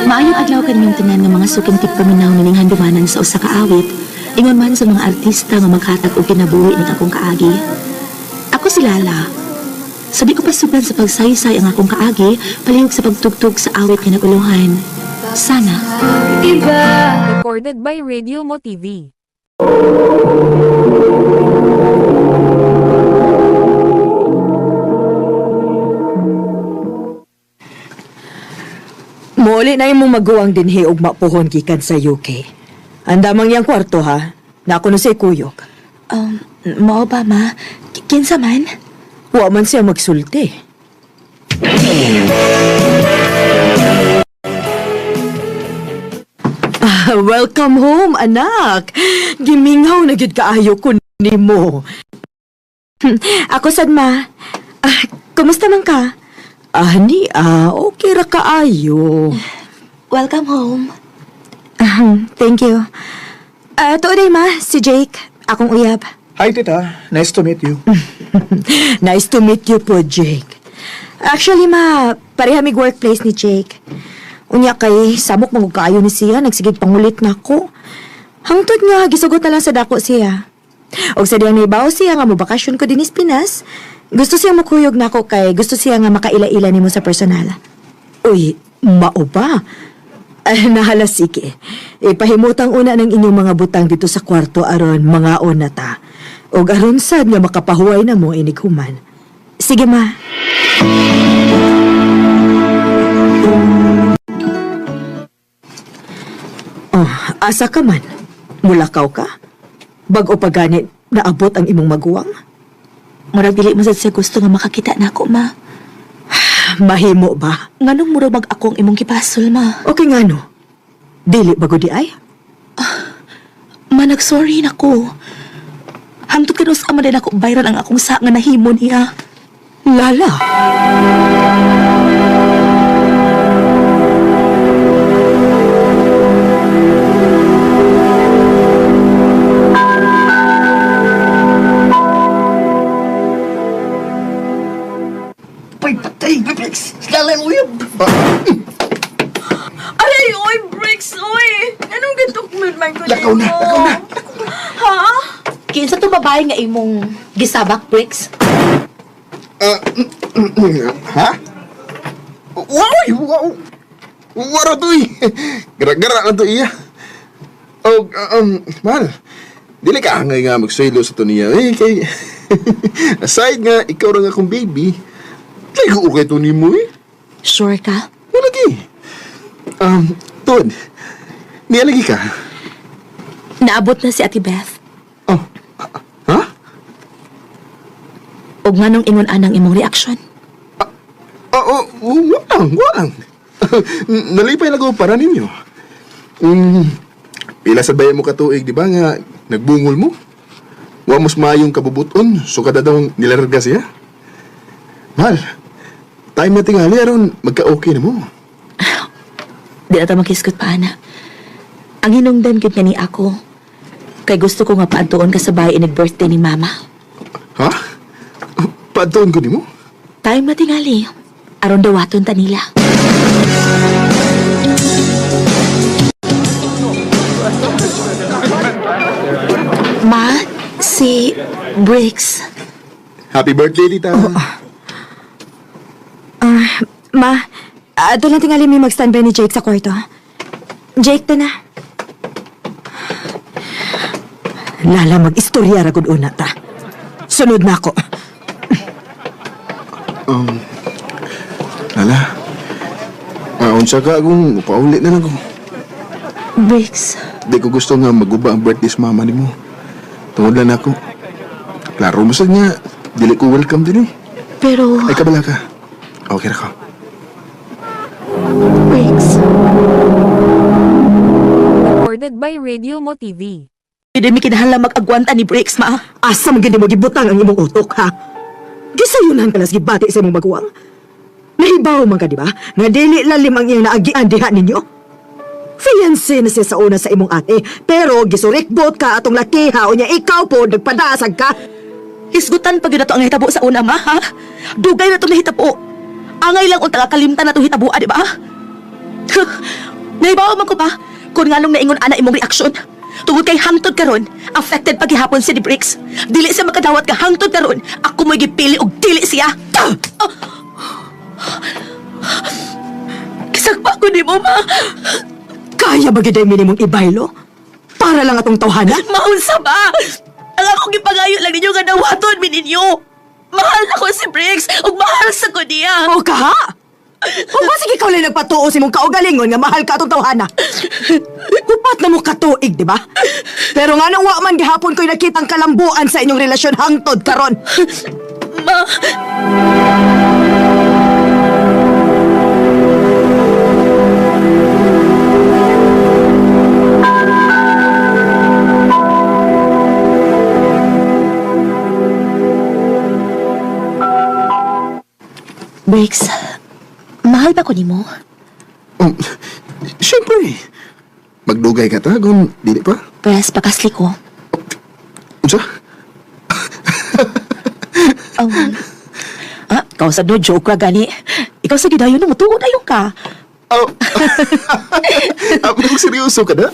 Maayong adlaw kaninyong tanan nga mga suking tigpaminaw nining handumanan sa usa ka awit. Ingon man sa mga artista nga maghatag og kinabuhi ning akong kaagi. Ako si Lala. Sabi ko pasugdan sa pagsaysay ang akong kaagi, palihog sa pagtugtog sa awit nga naguluhan. Sana. Recorded by Radio Mo TV. Muli na imong maguwang dinhi og mapuhon gikan sa UK. Andamang iyang kwarto ha. Nako no say kuyog. Mao ba, ma? Kinsa man? Wa man siya magsulti. Ah, welcome home, anak. Giminghaw na gyud kaayo ko nimo. Ako sad, ma. Ah, kumusta man ka? Ani ah, okay ra kaayo. Welcome home. Thank you. Ah, tuoday, ma. Si Jake. Akong uyab. Hi, tita. Nice to meet you. Nice to meet you po, Jake. Actually, ma, pareha mig workplace ni Jake. Unya kay samok mangud kaayo ni siya, nagsigig pangulit na ako. Hangtod nga gisugot na lang sa dako siya. Og sa diyang naibaw siya nga mobakasyon ko dinis Pinas, gusto siya mukuyog nako kay gusto siya nga makaila-ila nimo sa personal. Uy, mao ba? Ay, nahala sige. Ipahimutang una ng inyong mga butang dito sa kwarto aron mga na ta. Og aron sad nga makapahuway na mo inig human. Sige, ma. Oh, asa ka man? Mulakaw ka? Bag-o pa gani naabot ang imong maguwang? Murag dili man sad siya gusto nga makakita nako, ma. Mahimo ba? Nganong murag mag ako ang imong gipasol, ma? Okay nga no. Dili ba gud di ay? Ma, nag-sorry nako. Hangtod kanus ama din ako bayran ang akong sa nga nahimo niya. Lala. lang uyab. Aray, oy, Bricks, oy! Anong gantok man ko Lakaw na, lakaw na. Ha? Kinsa to babae nga imong gisabak, Bricks? Ha? Wow! Wow! Wara to eh. Gara-gara na to iya. Oh, mahal. Dili ka angay nga magsaylo sa to niya. Eh, kay... Aside nga, ikaw ra nga akong baby. Kay ko okay to nimo eh. Sure ka? Wala gi. Tod. Niya lagi ka? Naabot na si Ate Beth. Oh. Ha? Og nganong ingon anang imong reaksyon? Oo, oh, wala, wala. Nalipay lang ko para ninyo. Pila sa bayan mo katuig, di ba nga nagbungol mo? Wa mas maayong kabubuton, so kada daw nilarga siya. Mahal, time na tingali aron magka-okay na mo. Di na ta makisgot pa, ana. Ang hinungdan gid nga ni ako. Kay gusto ko nga paadtuon ka sa bahay inig birthday ni Mama. Ha? Paadtuon ko nimo? Time na tingali. Aron dawaton ta nila. Ma, si Briggs. Happy birthday, tita. Ah, ma, ato lang tingali may mag-standby ni Jake sa kwarto. Jake, ta na. Lala, mag-istorya ra gud una ta. Sunod na ako. Um, Lala, maunsa ka kung pauli na lang ko. Briggs, Di ko gusto nga maguba ang birthday sa mama nimo. Tungod lang ako. Klaro mo sa nga, dili ko welcome din eh. pero Ay, kabala ka. Okay ra ka. Briggs. Recorded by Radio Mo TV. Hindi mi kinahanglan mag-agwanta ni Briggs, ma. Asa man gid mo gibutang ang imong utok, ha? Gisayunan ka las gibati sa imong maguwang. Nahibaw man ka, di ba? Nga dili lalim ang iyang naagian diha ninyo. Fiancé na siya sa una sa imong ate, pero gisurikbot ka atong lakiha o niya ikaw po nagpadasag ka. Hisgutan pa gyud nato ang nahitabo sa una, ma, ha? Dugay na itong nahitabo. Angay lang unta kalimtan na itong hitaboa, di ba? Nahibaw man ko ba kung nganong naingon ana imong reaksyon? Tungod kay hangtod karon, affected paghihapon si ni Briggs. Dili siya makadawat ka hangtod karon, ako mo'y gipili og dili siya. Ah! Kisagpa ko nimo, ma. Kaya ba gid ay minimong ibaylo? Para lang atong tawhana? Maunsa ba? Ang akong gipangayo lang ninyo nga dawaton mi ninyo. Mahal ako si Briggs ug mahal sa ko niya. O ka ha? O ba sige ikaw lang nagpatuo sa imong kaugalingon nga mahal ka atong tawhana? Upat na mo katuig, di ba? Pero nga nung wa man gihapon ko'y nakitang kalambuan sa inyong relasyon hangtod karon. Ma, Briggs, mahal ba ko nimo? Siyempre. Magdugay ka ta kung dili pa. Pres, pakasli ko. Unsa? Um, ah, ikaw sa no joke ra gani. Ikaw sa gidayon mo tuod ayon ka. Oh. Kung seryoso ka na?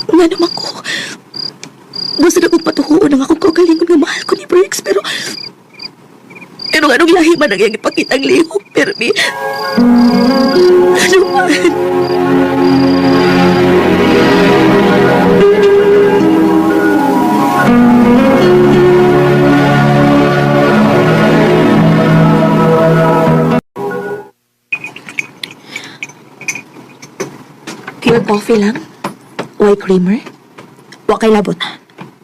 Nga naman ko. Gusto na kong patuhuon ang akong kaugalingon nga mahal ko ni Briggs, pero... Pero anong lahi man ang iyang ipakitang lihok, permi. Ano man? Pure coffee lang. White creamer. Wa kay labot.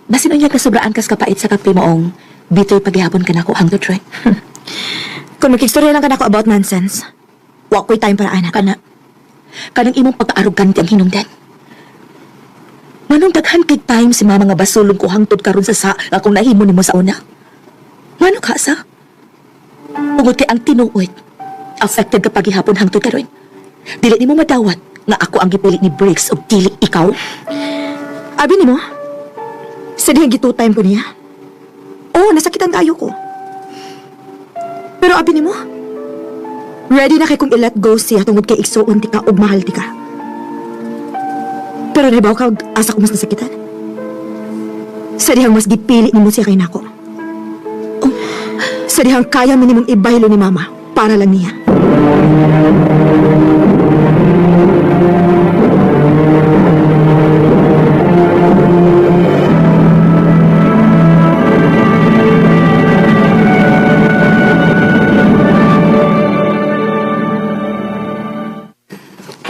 Basin unya kasobraan kas kapait sa kape moong bitter paghihapon ka nako hangtod ron. Kung makigstorya lang ka nako about nonsense, wa ko'y time para anak. Kana kanang imong pagkaarogante ang hinungdan. Manong daghan kay time si mama nga basulong ko hangtod karon sa akong nahimo nimo sa una. Ngano ka sa? Tungod kay ang tinuod. Affected ka paghihapon hangtod karon. Dili nimo madawat nga ako ang gipili ni Briggs ug dili ikaw. Abi nimo? Sa dihang gitu time ko niya. Oo, nasakitan kayo ko. Pero abi nimo, ready na kay kong i-let go siya tungod kay igsuon ti ka ug mahal ti ka. Pero nahibaw ka, asa ko mas nasakitan. Sa dihang mas gipili nimo siya kay nako. Oh, sa dihang kaya mi nimong ibaylo ni mama para lang niya.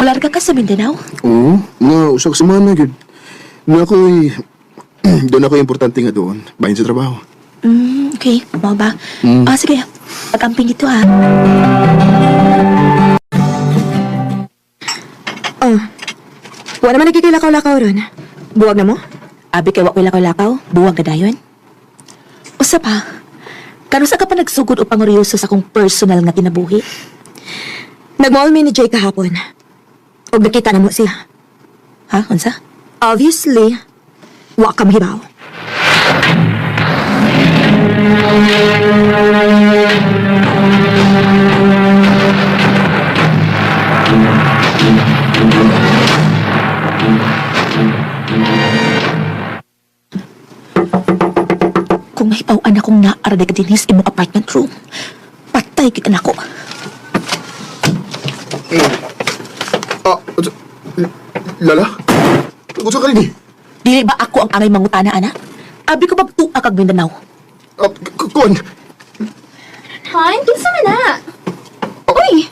Wala ka ka sa Mindanao? Oo, mga usa ka semana gyud. Na ako'y doon ako importante nga doon, bahin sa trabaho. Okay. Mao ba? Mm. Ah, sige. Pag-amping ito ha. Oh, wala man nagkikilakaw-lakaw ron. Buwag na mo? Abi kay wa ko'y lakaw-lakaw, buwag ka dayon. Usa pa, kanusa ka pa nagsugod o panguryoso sa akong personal nga kinabuhi? Nag-mall mi ni Jay kahapon. Og nakita na mo siya. Ha? Unsa? Obviously, wa ka mahibaw. Kung nahibaw-an akong naara ka dinhis imong apartment room, patay kit nako. Ah, Lala? Unsa ka rin eh? Dili ba ako ang angay mangutana, ana? Abi ko magtuwa kag Mindanao. Ah, kuan. Han, kinsa man na? Uy!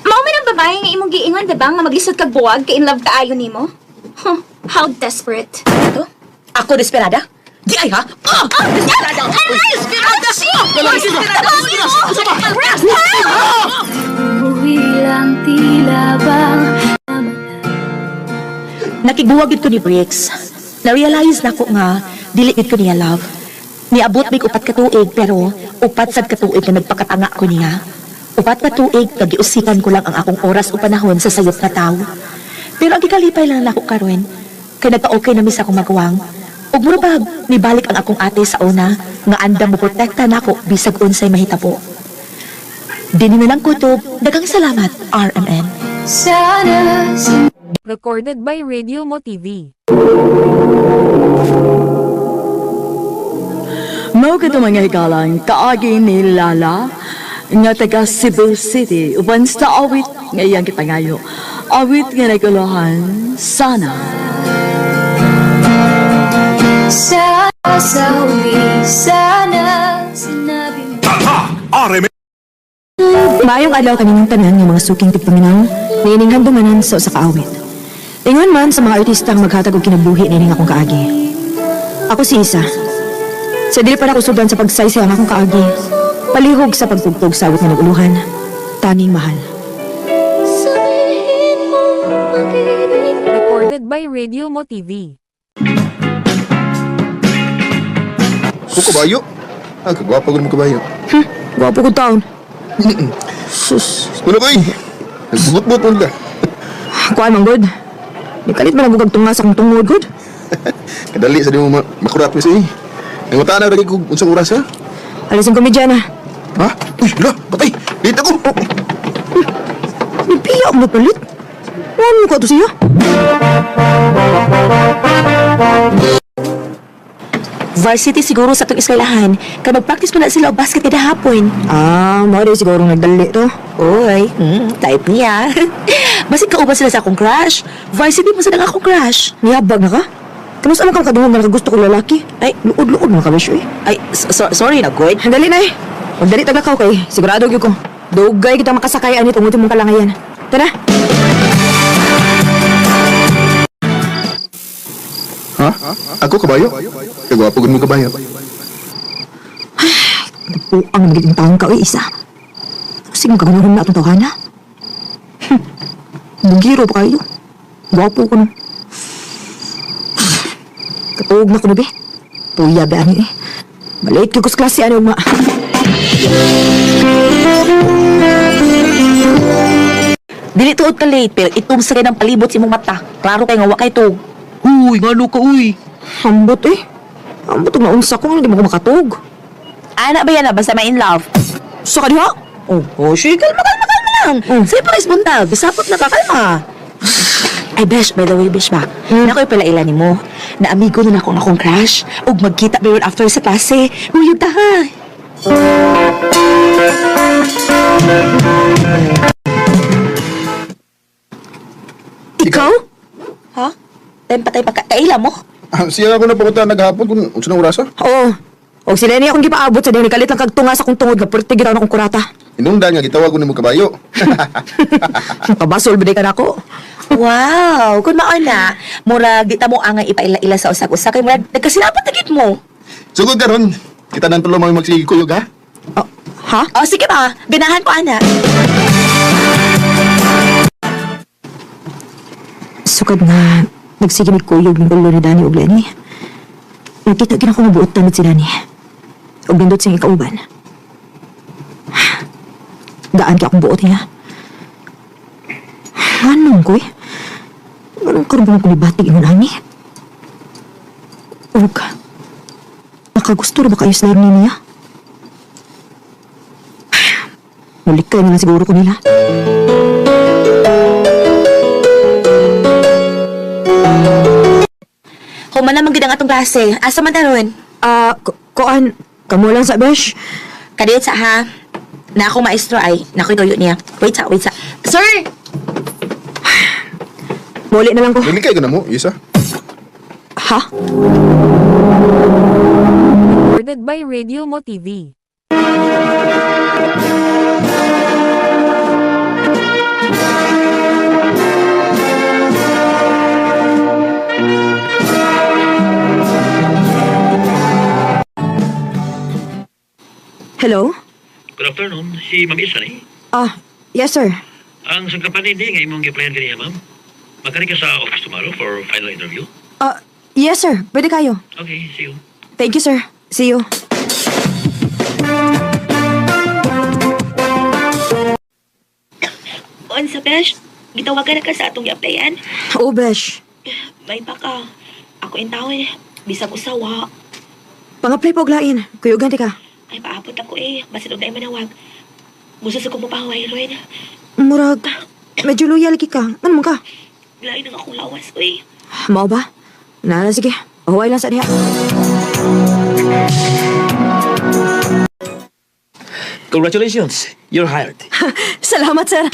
Mao man ang babae nga imong giingon, diba? Nga maglisod kag buwag, kay in love kaayo nimo? Huh, how desperate. Ito? Ako desperada? Di ay ha? Ah! Desperada! Uy, desperada! Desperada! Buwilang tila bang Nakigbuwag gid ko ni Briggs. Na-realize na ko nga, dili gid ko niya love. Niabot mig 4 ka tuig pero 4 sad ka tuig na nagpakatanga ko niya. 4 ka tuig nga giusikan ko lang ang akong oras o panahon sa sayop nga tawo. Pero ang gikalipay lang nako karon kay nagka-okay na mi sa akong maguwang. Ug mura bag nibalik ang akong ate sa una nga andam mo protekta nako bisag unsay mahitabo. Dinhi na lang kutob, daghang salamat RMN. Sana Recorded by Radio Mo TV. Mao kato mga higalan, kaagi ni Lala, nga taga Cebu City, uban sa awit nga iyang gipangayo. Awit nga naguluhan, sana. Sana sa huli, sana sinabi mo. Maayong adlaw kaninyong tanan nga mga suking tigpaminaw, niining handumanan sa usa ka awit. Ingon man sa mga artista ang maghatag og kinabuhi niining akong kaagi. Ako si Isa. Sa dili pa nako sudan sa pagsaysay ang akong kaagi. Palihog sa pagtugtog sa awit nga naguluhan, tanging mahal. Sabihin mo pag-ibig. Recorded by Radio Mo TV. Ko kabayo. Ah, kagwapo gud mo kabayo. Gwapo ko taon. Sus. Kuno ko eh. Nagbubot-bot man ka. Kuan man good. Nikalit man ang gugag tunga sa akong tungod good. Kadali sa di mo makurat mi siya eh. Nangutaan na lagi kung unsang oras ha? Alisin ko media na. Ha? Uy, la, patay. Dito ko. Nipiya ako nagpalit. Ano ka to siya? Varsity siguro sa atong eskwelahan kay magpractice pa na sila og basket kada hapon. Ah, mao di siguro nagdali to. Oy, type niya. Basig kauban sila sa akong crush. Varsity mo sa akong crush. Nihabag na ka? Kanus man kang kadungog nga nakagusto kong lalaki? Ay, Luod-luod mga kabisyo eh. Ay, sorry na, good. Dali na eh. Magdali taglakaw kay. Sigurado gyud ko. Dugay kita makasakay ani tungod imong kalangayan. Tara. Ha? Ako kabayo? Kagwapo gud mo kabayo. Ang magiging taong ka, uy, isa. Sige, kagunuhon na atong tawhana. Bugiro pa kayo. Gwapo ko no. Katuog na ko na, be. Puya ba ani eh. Balik ko sa klase ano ma. Dili tuod ka late, pero itum sa kay ng palibot sa imong mata. Klaro kay nga wa kay tug. Uy, ngano ka uy? Ambot eh. Ambot og naunsa ko, hindi mo ko makatug. Ana ba yan na, basta may in love. Sa kadiha? Oh, oh, sige, kalma, kalma, kalma lang. Sige pa kay buntag, sapot na ka, kalma. Ay, Besh, by the way, Besh ba? Mm. Nako'y pala ilan mo. Na amigo na akong akong crush. Ug magkita ba yun after sa klase. Huyog ta ha. Ikaw? Ha? Time patay pa ka. Kaila mo? Ah, siya ako na papunta naghapon kung unsa na orasa. Oo. Og sila niya akong gipaabot sa dahil kalit lang kagtunga sa akong tungod nga perti gid akong kurata. Inungdan nga gitawag ko nimo kabayo. Kabasol ba di ka nako? Wow, kung mao na, murag di ta mo angay ipaila-ila sa usag-usa kay murag nagkasilapat na gid mo. Sugod karon, kita nang tulo mga magsigig kuyog ha. Oh, ha? O sige ba, ganahan ko ana. Sukad nga nagsige mig kuyog ng ulo ni Danny og Lenny. Nakita gid ako nga buot tanod si Danny. Og nindot siyang ikauban. Daan kay akong buot niya. Anong ko eh? Anong karon ko ni batig ingon ani? Ug nakagusto ra ba kayo sa ni niya? Mulikay na lang siguro ko nila. Human naman gid ang atong klase. Asa man taron? Ah, kuan, kamo lang sa besh. Kadiyot sa ha. Na ako maestro ay, nakoy tuyo niya. Wait sa, wait sa. Sir! Muli na lang ko. Nilikay ko na mo, isa. Ha? Recorded by Radio Mo TV. Hello? Good afternoon, si Ma'am Isa ni. Ah, yes sir. Ang sangkapan hindi nga imong gi-applyan kaniya, ma'am. Magkani ka sa office tomorrow for final interview? Ah, yes sir. Pwede kayo. Okay, see you. Thank you sir. See you. Unsa, Besh? Gitawagan na ka sa atong gi-applyan? Oh, besh. May baka. Ako in taon. Bisag usawa. Pang-apply po og lain. Kuyugan ti ka. Ay, paabot ako eh. Basin og na manawag. Gusto sa kong mapahuway, Ron. Murag, medyo loyal ki ka. Ano man ka? Lain ang akong lawas, uy. Mao ba? Nala, sige. Huwag lang sa diha. Congratulations, you're hired. Salamat, sir.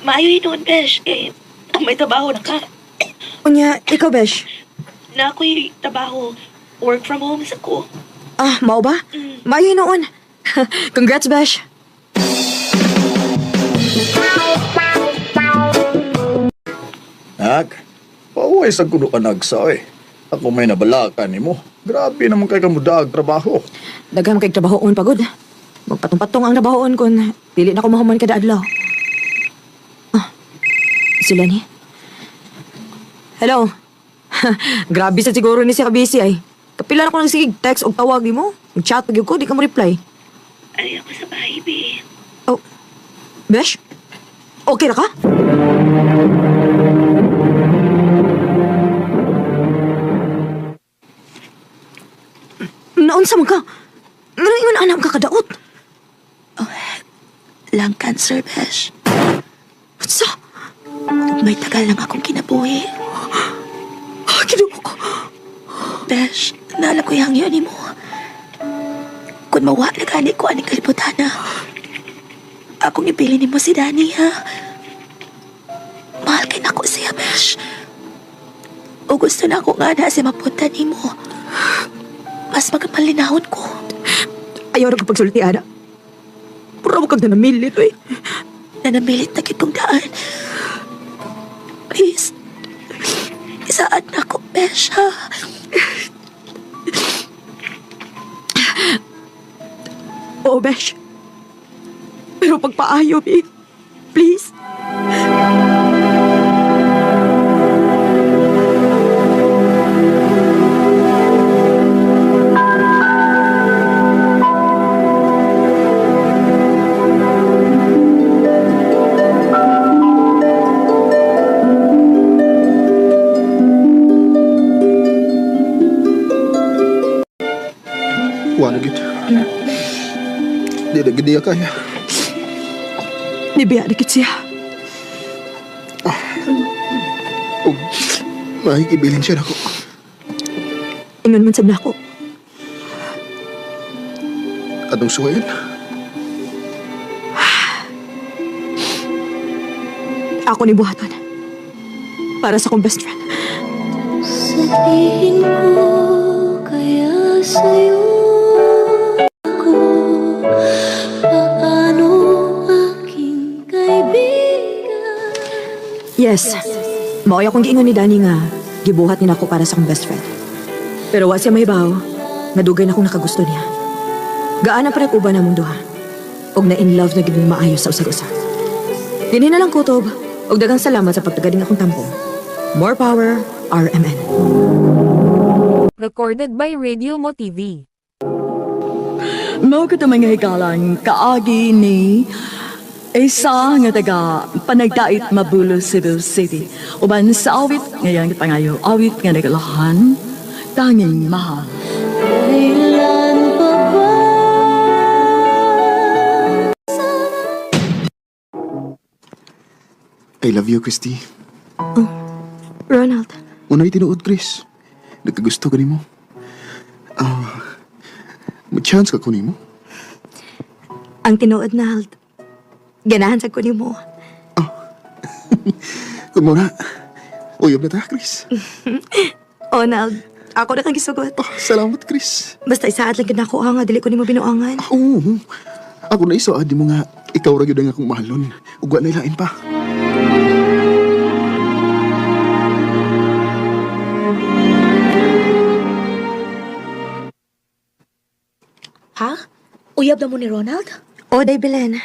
Maayo yun, Besh. Eh, may trabaho na ka. Unya, ikaw, besh. Na ako'y trabaho. Work from home sa ko. Ah, mao ba? Maayo noon. Congrats, besh. Nak, pauway sa kuno ka nagsa eh. Ako may nabalakan nimo. Grabe naman kay kamudag trabaho. Daghang kay trabahoon pagod. Magpatong-patong ang trabahoon kun dili na ko mahuman kada adlaw. Ah, sila ni. Hello. Grabe sa siguro ni siya ka busy ay. Kapila na ko nang sige text og tawag nimo. Mag-chat pag ko di ka mo reply. Ay, ako sa bahay, be. Oh. Besh? Okay ra ka? Naunsa man ka? Ngano ingon anak ka kadaot? Lung cancer, Besh. Unsa? May tagal lang akong kinabuhi. Ah, Ginoo ko. Besh, nala ko yung yun mo. Kung mawa na gani ko aning kalibutan na. Akong ipili nimo si Danny, ha? Mahal kay nako siya, Besh. O gusto na ako nga na siya mapunta nimo. Mas magmalinahon ko. Ayaw na kapagsulti, ana. Puro mo kag nanamilit, eh. Nanamilit na kitong daan. Please. Isaad na ako, Besh, ha? Oo, Besh. Pero pagpaayo, Bi. Please. Wala gid. Di na gid niya kaya. Nibiya na gid siya. Ug mahikibilin siya nako. Ingon man sab nako. Atong suwayan. Ako ni buhaton. Para sa akong best friend. Sabihin ko kaya sa'yo ako, paano aking kaibigan. Yes. Maoy akong giingon ni Danny nga gibuhat ni nako para sa akong best friend. Pero wa siya mahibaw, nga dugay na akong nakagusto niya. Gaana pa nag-uban namong duha. Og na in love na gid mi maayo sa usag-usa. Dinhi na lang kutob, og daghang salamat sa pagtagading akong tampo. More power, RMN. Recorded by Radio Mo TV. Mao kato mga higalang kaagi ni isa nga taga Panagdait Mabulo, Cebu City. Uban sa awit ngayang pangayo awit nga nagalahan tanging mahal. Kailan pa ba? I love you, Christy. Ronald, Unay tinuod, Chris. Nagkagusto ka nimo. Ah, may chance ka ko nimo. ang tinuod na Ganahan sa ko nimo. Kung mo na, uyab na ta, Chris. Ronald, ako na kang gisugot. Oh, salamat, Chris. Basta isaad lang gid nako ah, nga dili ko nimo binuangan. Oo. Ako na iso, di mo nga, ikaw ra gyud ang akong mahalon. Ug wa na ilain pa. Ha? Uyab na mo ni Ronald? O, day Belen.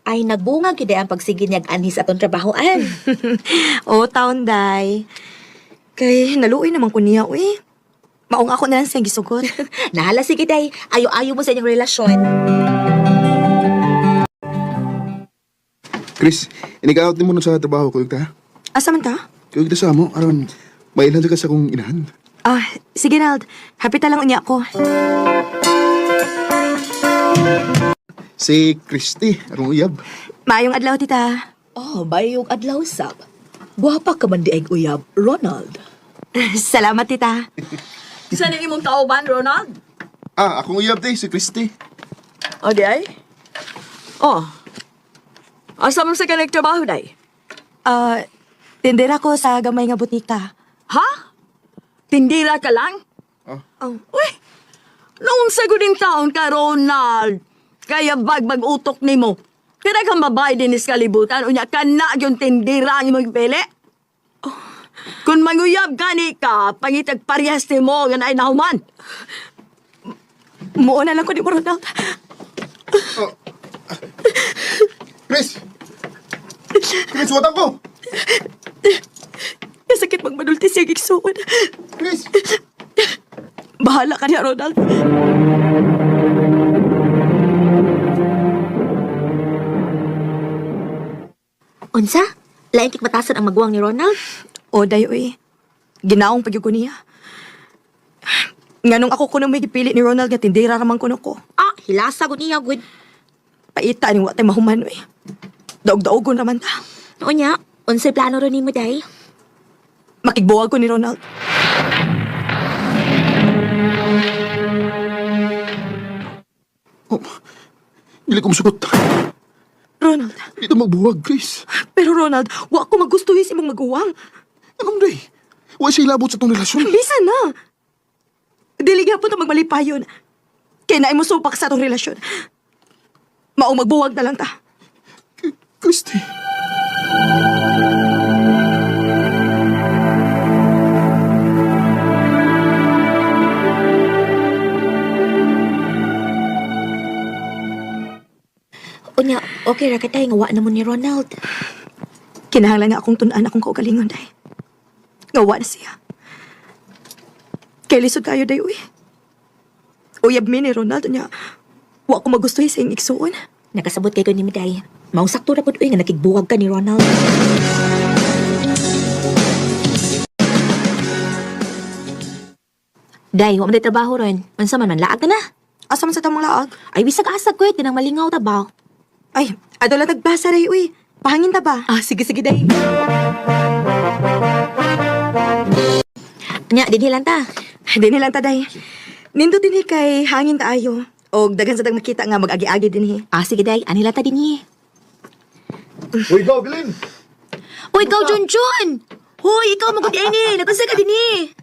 Ay, nagbunga gid ang pagsige niyag anhi sa atong trabahoan. O, taon day. Kay naluoy naman ko niya, uy. Maong ako na lang siyang gisugot. Nahala sige day, ayo-ayo mo sa inyong relasyon. Chris, inig-out ni mo nun sa trabaho ko, ta. Asa man ka? Kuyog ta sa amo, aron mailhan ka sa akong inahan. Ah, sige Nald. Happy ta lang unya ko. Si Christy, akong uyab. Maayong adlaw, tita. Oh, bayong adlaw sab. Guwapa ka man di ay uyab, Ronald. Salamat, tita. Sa ni imong tauban, Ronald? Ah, akong uyab day, si Christy. O di ay? Oh. Asa man sa ka nagtrabaho day? Ah, tindera ko sa gamay nga butika. Ha? Tindira ka lang? Oh. Uy! Noong sa din taon ka, Ronald. Kaya bagbag utok nimo. Kaya kang babae din is kalibutan, unya ka na yung tindira ang imong pili. Oh. Kung manguyab gani ka, pangitag parehas nimo, nga naay nahuman. Muo na lang ko ni mo, Ronald. Chris! Chris, watang ko! Kasakit magmadulti siya gigsuon. Chris! Bahala ka niya, Ronald. Unsa? Lain kik batasan ang maguwang ni Ronald? O, day, uy. Ginaong pagyug ko niya. Nganong ako kuno may gipili ni Ronald nga tindera ramang kuno ko. Ah, hilasa gud niya gud. Paita ni wa tay mahuman, uy. Daog-daogon raman ta. Unya, unsay plano ron nimo day? Makigbuwag ko ni Ronald. Oh, dili ko musugot. Ronald. Dito magbuwag, Chris. Pero Ronald, wa ko magustuhin sa imong maguwang. Anong day? Wa siya ilabot sa tong relasyon. Bisa na. Dili gyapon ta magmalipayon. Kay naay mo supak sa atong relasyon. Maong magbuwag na lang ta. Christy. Unya, okay ra ka tay nga wa na mo ni Ronald. Kinahanglan nga akong tun-an akong kaugalingon day. Nga wa na siya. Kay lisod kayo day uy. Uyab mi ni Ronald niya. Wa ko magustuhin sa iyong igsuon. Nakasabot kay ko ni day. Maong sakto ra pud uy nga nakigbuwag ka ni Ronald. Day, wa man day trabaho ron. Unsa man man laag ka na. Asa man sa tamang laag? Ay, bisag asa ko, kanang malingaw ta ba? Ay, adola tagbasa day, uy. Pahangin ta ba? Ah, sige, sige, day. Nya, dinhi lang ta. Dinhi lang ta, day. Nindot dinhi kay hangin taayo. Og daghan sa tag makita nga mag-agi-agi dinhi. Ah, sige, day. Ani lang ta dinhi. Uy, go, Bilin! Uy, ikaw, Junjun! Hoy, ikaw magod ini. Nagkunsa ka dinhi.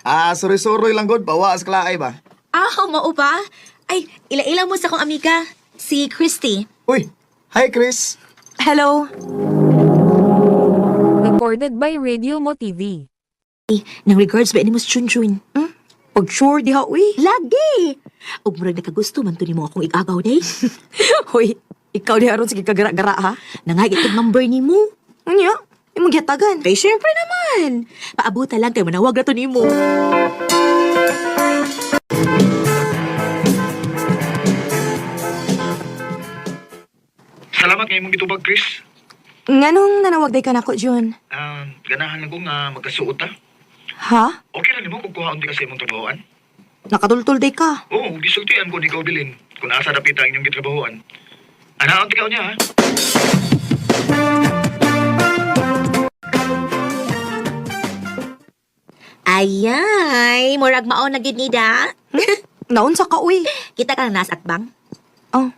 Ah, sorry-sorry lang, God. Bawa sa kalaay ba? Ah, mao ba? Ay, ila-ila mo sa akong amiga, si Christy. Uy, hi, Chris. Hello. Recorded by Radio Mo TV. Nang regards ba ni mo si Junjun? Hmm? Pag sure diha, uy. Lagi! Ug murag nakagusto man to nimo akong igagaw day. Hoy, ikaw diha aron sige kagara-gara ha. Nangay itong number nimo. Unya, imong gihatagan. Kay syempre naman. Paabuta lang kay manawag na to nimo. Salamat nga imong gitubag, Chris. Nganong nanawag day ka nako, Jun? Ah, ganahan lang ko nga magkasuot ta. Ha? Okay ra nimo kung kuhaon di ka sa imong trabahoan? Nakatultul day ka. Oo, gisultian ko ni ikaw bilin kung asa dapita ang inyong gitrabahoan. Ana, ang tikaw niya ha. Ayay, murag mao na gid ni da. Naunsa ka, uy. Kita ka na nas atbang. Oh.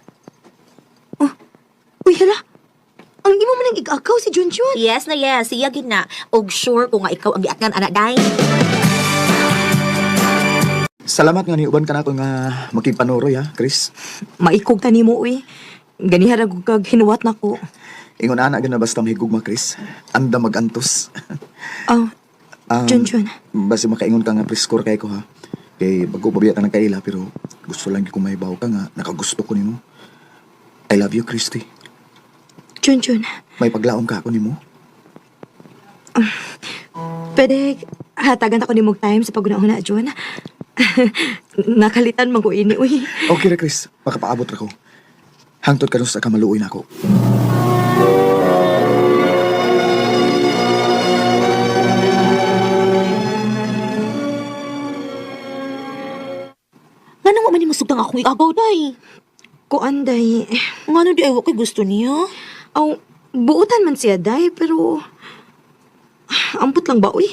Oh. Uy, hala. Ang imo man ang igagaw si Junjun. Yes na yes, siya gid na. Og sure ko nga ikaw ang giatngan anak day. Salamat nga niuban ka na ako nga makigpanuroy ha, Chris. Maikog ta nimo, uy. Ganiha ra gud kag hinuwat nako. Ingon ana gyud na basta mahigugma, Chris. Anda magantos. Oh, Junjun. Basta makaingon ka nga preskor kay ko ha. Kay bago pa biya ta nagkaila pero gusto lang gyud ko mahibaw ka nga nakagusto ko nimo. I love you, Christy. Junjun. May paglaom ka ako nimo. Pwede hatagan ako nimo og time sa paghuna-huna, Jun. Nakalitan man ko ini, uy. Okay ra, Chris. Makapaabot ra ko. Hangtod karon sa kamaluoy nako. Nganong wa man nimo sugtang akong igagaw day? Kuan day. Ngano di ay wa koy gusto niya? Aw, buutan man siya, day, pero ampot lang ba, uy?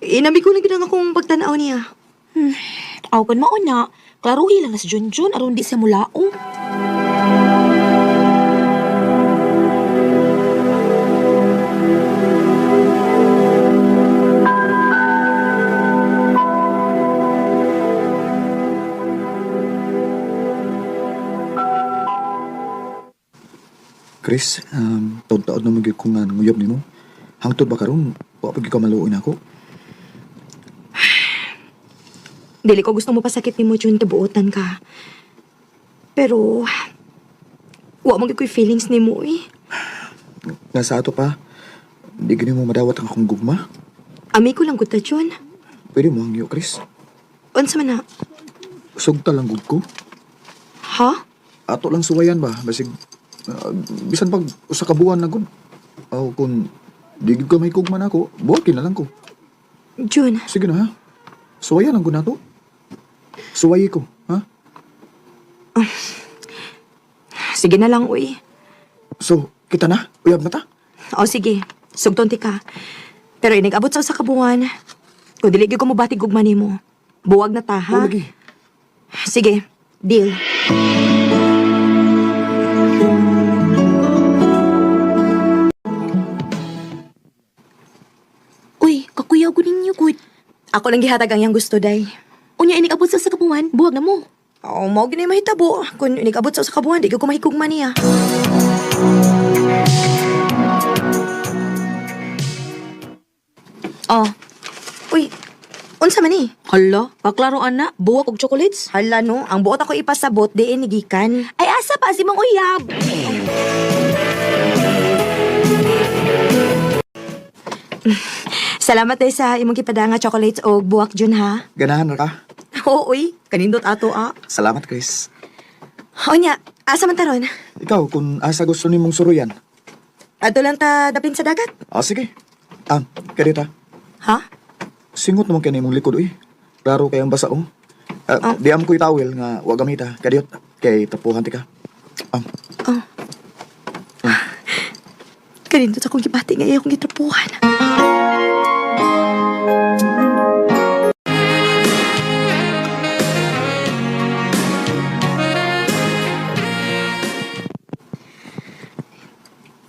Inami ko lang gid ang akong pagtanaw niya. Aw kan mao na. Klaruhi lang na si Junjun aron di siya mulaong. Chris, taod-taod na magyud ko nga nanguyab nimo. Hangtod ba karon, wa pa gyud ka maluoy nako. Dili ko gusto mo pasakit nimo, Jun, tabuotan ka. Pero, wa man gyud ko'y feelings nimo, uy. Nga sa ato pa, di gyud nimo madawat ang akong gugma. Ami ko lang gud ta, Jun. Pwede mo hangyo, Chris. Unsa man na? Sugta lang gud ko. Ha? Ato lang suwayan ba basig bisan pag usa ka buwan na gud. Aw kung di gyud ka may kugma nako, buhakin na lang ko. Jun, Sige na ha. Suwayan lang gud nato. Suwayi ko, ha? sige na lang, uy. So, kita na? Uyab na ta? O sige, sugton ti ka. Pero inigabot sa usa ka buwan. Kung dili gyud ko mobati gugma nimo, buwag na ta, ha? O lagi. Sige, deal. Uy, kakuyaw ko ninyo gud. Ako lang gihatag ang iyang gusto, day. Unya inig abot sa usa ka buwan, buwag na mo. Oo, mao gini mahitabo. Kung inigabot sa usa ka buwan, di gyud ko mahigugma niya. Oh, Uy, unsa man ni? hala, paklaro ana, buwag og chocolates. Hala no, ang buot ako ipasabot diin ni gikan. Ay asa pa si mong uyab. Salamat day sa imong gipadanga chocolates og buwak Jun ha. Ganahan ra ka? Oo, uy, kanindot ato ah. Salamat, Chris. Onya, asa man taron? Ikaw, kung asa gusto nimong suruyan. Adto lang ta dapin sa dagat. Ah, sige. Ah, kadita. Ha? Singot naman kay nimong likod, uy. Klaro kay ang basa, oh. Di am ko'y towel nga wa gamita. Kadiyot, kay tapuhan ti ka. Oh. Kanindot akong gibati nga iya akong gitrapuhan.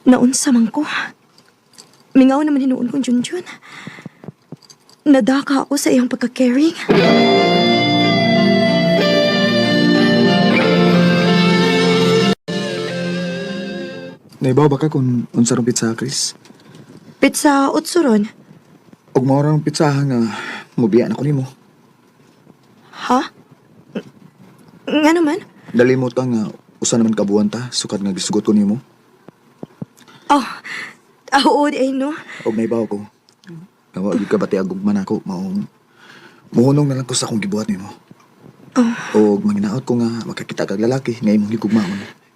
Naunsa man ko. Mingaw naman hinuon kong Junjun. Nadaka ako sa iyang pagka-caring. Naibaw ba ka kung unsa rong pizza, Chris? Pizza otso ron. Og mao rong pizza nga mubiya na ko nimo. Ha? Nga naman? Nalimot ka nga usa naman ka buwan ta sukad nga gisugot ko nimo. Oh, ah, oo, di ay no. Og naibaw ko. Nga wa gyud ka bati ag ugma nako maong muhunong na lang ko sa akong gibuhat nimo. Oh. Og manginaot ko nga makakita kag lalaki nga imong gigugmaon.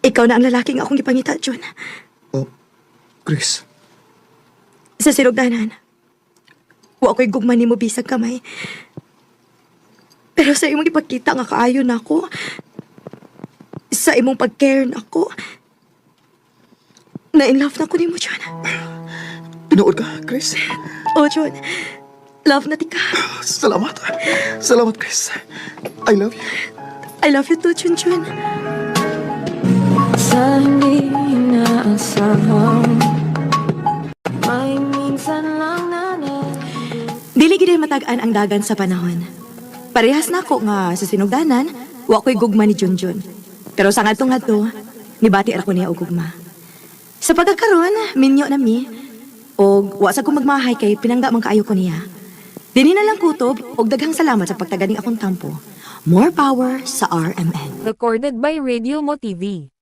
Ikaw na ang lalaki nga akong gipangita, Jun. Oh, Chris. Sa sinugdanan, wa ko'y gugma nimo bisag kamay. Pero sa imong ipagkita nga kaayo nako, sa imong pag-care nako, na in love na ko nimo, Jun. Tinuod ka, Chris? Oh, Jun. Love na tika. Salamat. Salamat, Chris. I love you. I love you too, Jun Jun. Sa hindi inaasahan, may minsan lang na Dili gid matag-an ang dagan sa panahon. Parehas na ako nga sa sinugdanan, wa ko'y gugma ni Junjun. Pero sa ngadto-ngadto, nibati ra ko niya og gugma. Sa pagkakaron, minyo na mi, og wa sa ko magmahay kay pinangga man kaayo ko niya. Dinhi na lang kutob og daghang salamat sa pagtaganing akong tampo. More power sa RMN. Recorded by Radio Mo TV.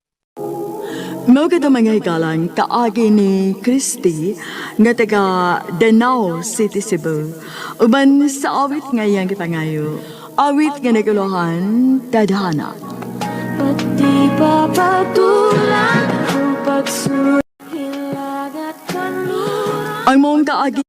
Mao kadto mga higalan kaagi ni Christy nga taga Danao City, Cebu. Uban sa awit nga iyang gipangayo. Awit nga naguluhan, Tadhana. Ba't di pa patulan ang pagsulat? Hilagat kanluran. Ang mong kaagi